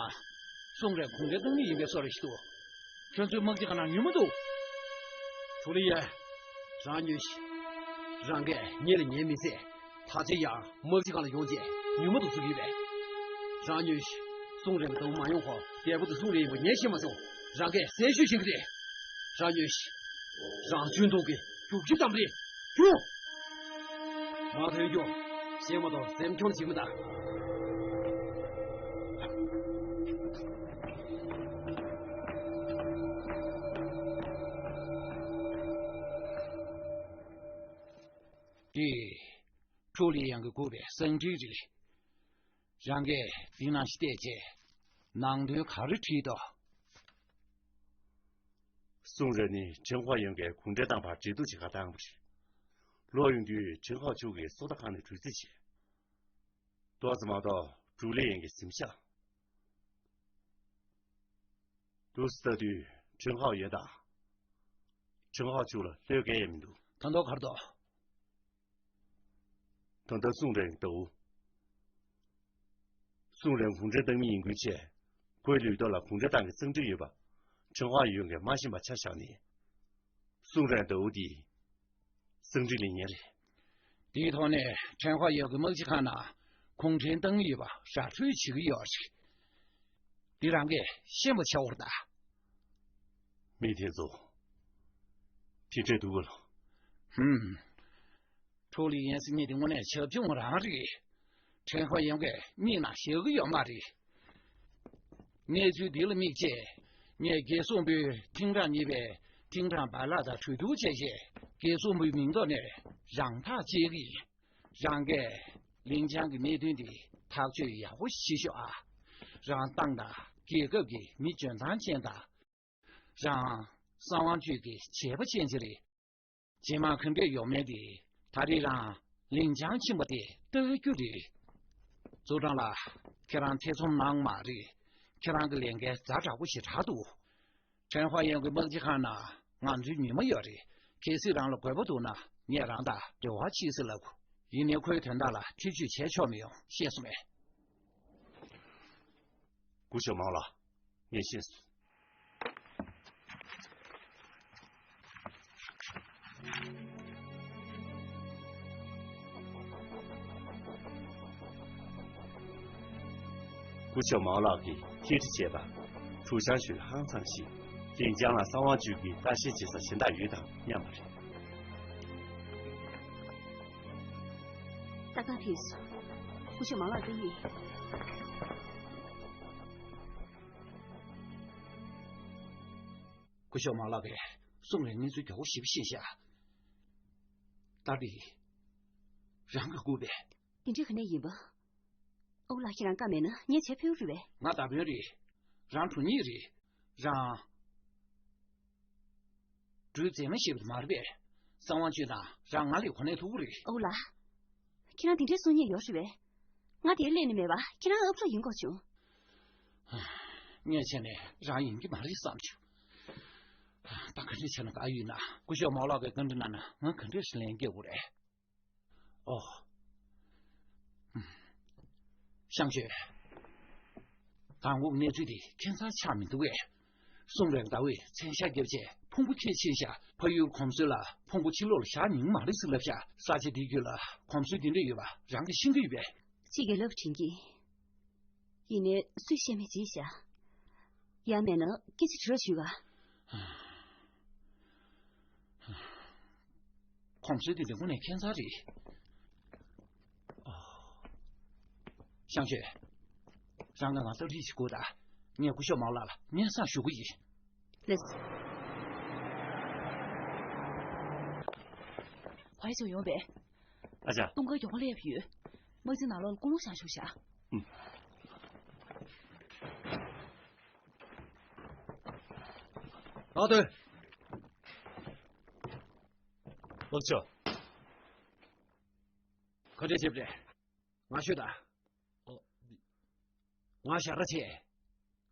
སུང་རེང་གུང་ཁྲན་ཏང་མི་ཡིན་པའི་བཟོ་འདྲ་ཞིག་འདུག་ཁྱོད་ཚོའི་དམག་སྤྱི་ཁང་ནང་ཉུལ་མ་འདུག་ཧྲུའུ་ལི་ཡན། རང་ཉོན་ཞིག་རང་སྐད་ངེད་ལ་ཉན་མི་སྲིད། ད་ཆ་ཡང་དམག་སྤྱི་ཁང་ལ་ཡོང་རྗེས་ཉུལ་མ་འདུག་ཟེར་གྱི་ཡོད་པས། རང་ཉོན་ཞིག་སུང་རེང་གི་ཟླ་བོ་མ་ཡོང་གོང་འདས་པོ་དེ་སུང་རེང་ཡིན་པ་ངས་ཤེས་མ་སོང་། རང་སྐད་གསལ་ཤོས་བཤད་ཀྱི་རེད། རང་ཉོན་ཞིག་རང་ཆུང་མདོག་གི་རྒྱུག་ཁྱི་ཙམ་རེད། རྒྱུགས། མ་ཐོན་རྒྱུགས། ཤེས་མ་གཏོགས་སེམས་སྐྱོ་བྱེད་མི་དང་། འདི། ཁྲོ་ལི་ཡང་གིས་བསྐུར་བའི་གསང་འཕྲིན་རེད། རང་གིས་འདི་ནང་བལྟས་རྗེས་ནང་དོན་ག་རེ་བྲིས་འདུག་སུང་རེང་ནི་ཁྲེན་ཧྭ་ཡོན་གྱིས་གུང་ཁྲན་ཏང་བར་འབྲེལ་གཏུག་བྱེད་གར་བཏང་བ་རེད། ལོག་ཡོང་དུས་ཁྲེན་ཧྭ་ཕྱུག་གིས་སོ་ལྟ་ཁང་ནས་གྲོས་རྩིས་བྱས། ཏོག་ཙམ་མ་གཏོགས་ཀྲུའུ་ལི་ཡན་གྱི་གཟིམ་ཤག་འདུག་སེ་ལྟ་དུས་ཁྲེན་ཧྭ་ཡོན་དང་། ཁྲེན་ཧྭ་ཕྱུག་ལ་བློས་འགེལ་ཡས་མི་འདུག་ད་དུང་ག་རེ་འདུག་ད་ལྟ་སུང་རེང་ཟླ་བོ། སུང་རེང་གུང་ཁྲན་ཏང་མི་ཡིན་ཁུལ་བྱས། ཁོའི་ལུས་སྟོབས་ལ་གུང་ཁྲན་ཏང་གི་གསང་འཕྲིན་ཡོད་པ། ཁྲེན་ཧྭ་ཡོན་གྱིས་མ་ཤེས་པ་ཆ་བཞག་ནས། སུང་རེང་ཟླ་བོ་འདིས་གསང་འཕྲིན་ལེན་མཁན་རེད། དེའི་ཐོག་ནས་ཁྲེན་ཧྭ་ཡོན་གྱི་དམག་སྤྱི་ཁང་ནང་གུང་ཁྲན་ཏང་ཡོད་པ་ར་འཕྲོད་བྱེད་ཀྱི་ཡོད་རེད། འདི་རང་གིས་ཤེས་པ་བྱ་འོར་ད། མི་དེ་ཚོ། དེ་འདྲས་འདུག་ག་ལོ། ཧུམ། ཁྲོ་ལི་ཡན་ཟེར་མཁན་དེ་དངོས་གནས་བྱབ་ཆུང་རང་རེད། ཁྲེན་ཧྭ་ཡོན་གྱིས་མིག་ནང་བཞག་གི་ཡོད་མ་རེད། གནས་ཚུལ་འདི་ལ་དམིགས་བྱས། ངས་རྒྱལ་སྲུང་པུའུ་ཐིང་ཀྲང་གཉིས་པའི་ཐིང་ཀྲང་བལ་ལགས་དང་གྲོས་བསྡུར་བྱས་རྗེས་རྒྱལ་སྲུང་པུའུ་མིང་ཐོག་ནས་རང་ཐག་བཅད་ཀྱི་ཡིན། རང་གིས་ལིན་ཅང་གི་གནད་དོན་འདི་ཐག་གཅོད་ཡག་པོ་ཞིག་བྱེད་ཤོག་ཨ། རང་ཏང་དང་རྒྱལ་ཁབ་ཀྱི་མི་འཇོན་ཐང་ཅན་དང་། རང་གསང་བ་བཅུད་ཀྱི་བྱེད་པ་ཅན་ཅིག་རེད། རྗེས་མ་ག་འདྲས་ཡོང་མིན་དེ་ད་རེས་རང་ལིན་ཅང་ཕྱིན་པ་དེ་ལྟ་རྒྱུ་རེད། ཙུའུ་ཀྲང་ལགས། ཁྱེད་རང་ཐེ་ཚོམ་གནང་མ་རེད། ཁྱེད་རང་གི་ལས་འགན་ཛ་དྲག་པོ་ཞེ་དྲག་འདུག་ཁྲེན་ཧྭ་ཡོན་གྱི་དམག་སྤྱི་ཁང་ནང་ང་ཚོའི་ཉི་མ་ཡོད་རེད། གལ་སྲིད་རང་ལ་དགོས་པ་འདུག་ན་ངས་རང་དང་འབྲེལ་བ་བྱེད་ཟེར་ལབ་དགོས། ཡིན་ནའི་ཁོའི་དོན་དག་ལ་ཐེ་བྱུས་བྱས་ཆོག་མི་ཡོང་། ཤེས་སོང་ངས། སྐུ་ཞབས་མང་ལགས། ངས་ཤེས་སོང་། སྐུ་ཞབས་མའོ་ལགས་ཀྱིས་འཁྱེར་འཁྲི་བྱས་པ། ཁྲུའུ་ཆང་ཞུས་ཧང་སངས་ཤིང་། ལིན་ཅང་ལ་གསང་བ་བཅུད་ཀྱི་ལྟ་བཤལ་བྱེད་ས་གཞན་དག་ཡོད་དམ་སྙམ་པ་རེད། ཏག་ཏག་ཕེབས་སོང་། སྐུ་ཞབས་མའོ་ལགས་བསྟན་ཡིན། སྐུ་ཞབས་མའོ་ལགས་ཀྱིས་སུང་རེང་གནས་ཚུལ་མགྱོགས་པོ་ཞིག་ཤེས་ཤག་ད་འདི་རང་གིས་བསྐུར་པས། དེ་འདྲ་ག་ནས་ཡིན་པ། ཨོ་ལགས། ཁྱེད་རང་བཀའ་མེད་ན་ངས་བྱས་ཕེབས་རེད་པས། ང་མདའ་དཔོན་རེད། རང་དྲུང་ཡིག་རེད། རང་སྦྲུལ་མཛེས་མ་ཞེས་པ་དེ་མ་རེད་པས། གསང་བ་བརྗོད་དང་རང་ང་ལས་གོ་གནས་མཐོ་པོ་རེད། ཨོ་ལ། ཁྱེད་རང་དེ་འདྲའི་གསུང་ཉན་ཡོད་རེད་པས། ང་དེར་སླེབས་ནས་མེད་པ་ཁྱེད་རང་ཨབ་ཕྲུག་ཡིན་དགོས་བྱུང་། ངས་བྱས་ནས་རང་ཡིན་གྱི་མ་རེད་བསམ་བྱུང་། ད་ག་འདྲ་བྱས་ན་དགའ་ཡོད་ན། སྐུ་ཞབས་མའོ་ལགས་ཀྱིས་བཀའ་འདྲི་གནང་ན་ང་ག་འདྲ་ཞིག་ལན་སྐྱེལ་དགོས་རེད། ཨོ། ཤང་ཆོས། དང་པོ་གནས་ཚུལ་དེ་ཁྱད་མཚར་ཆགས་མི་འདུག་གས། སྲུང་རེ་ཟླ་བས་མཚན་ཞྭ་བརྒྱབ་རྗེས་ཕུང་པོ་ཁྱེར་ཕྱིན་ཤག་ཕ་ཡུལ་གོམས་སྲོལ་ལ་ཕུང་པོ་ཕྱི་ལོགས་ལ་བཞག་མྱོང་མ་རེད་ཟེར་ལབ་ཤག་ས་ཆ་འདིའི་རྒྱུད་ལ་གོམས་སྲོལ་འདི་འདྲ་ཡོད་པ་རང་གིས་ཤེས་ཀྱི་ཡོད་པས། གཅིག་གིས་ལབ་དྲན་གྱི། ཡིན་ནའི་སུས་བཤད་མེད་བྱས་ཤག་ཡང་མེད་ན་སྐད་ཆ་དྲི་རོགས་ཞུ་ག་གོམས་སྲོལ་དེ་འདི་དངོས་གནས་ཁྱད་མཚར་རེད། ཤང་ཆོས། རང་གིས་ང་སྟབས་བདེ་ཞིག་དགོས་ད། ངས་སྐུ་ཞབས་མའོ་ལགས་ལ་སྙན་སེང་ཞུ་གི་ཡིན། ལགས་སོ། ཧོའེ་ཆུ་ཡོང་པས། ཨ་ཅག་སྟོང་ཁ་མགྱོགས་པོ་སླེབས་ཡོད། དམག་སྤྱི་ནང་ལོགས་ལ་སྐུ་རླུང་བཞེངས་བཞུགས་ཤག་ཨུམ། ཨ་ཏོ། ལགས་སོ། ག་འདྲས་བྱེད་པ་རེད། ང་ཤོད་ད། ཨོ། ང་ཞག་ར་ཆེ།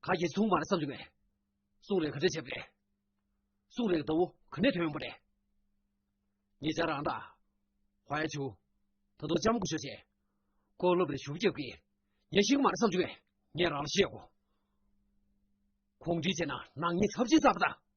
ཁ་ཡིད་ཚུགས་མ་རེད་བསམ་བྱུང་ངས། སྲུང་རེ་ག་འདྲས་བྱེད་པ་རེད། སྲུང་རེ་གི་ཟླ་བོ་ག་ནས་ཐོན་ཡོང་པ་རེད། ཉེ་ཆར་རང་དང་། ཧོའེ་ཆུ། ད་དུང་ལྕམ་སྐུ་ཞབས་བྱས། ཁོ་སློབ་རེ་ཞུ་རྒྱབ་ཀྱི། ཉེ་ཤིང་མ་རེད་བསམ་བྱུང་ངས། ངས་རང་ལ་བཤད་གོ་ཁོང་ཁྲིད་བྱས་ན་ནག་ཉེས་ཚབས་ཆེན་བསགས་པ་དང་།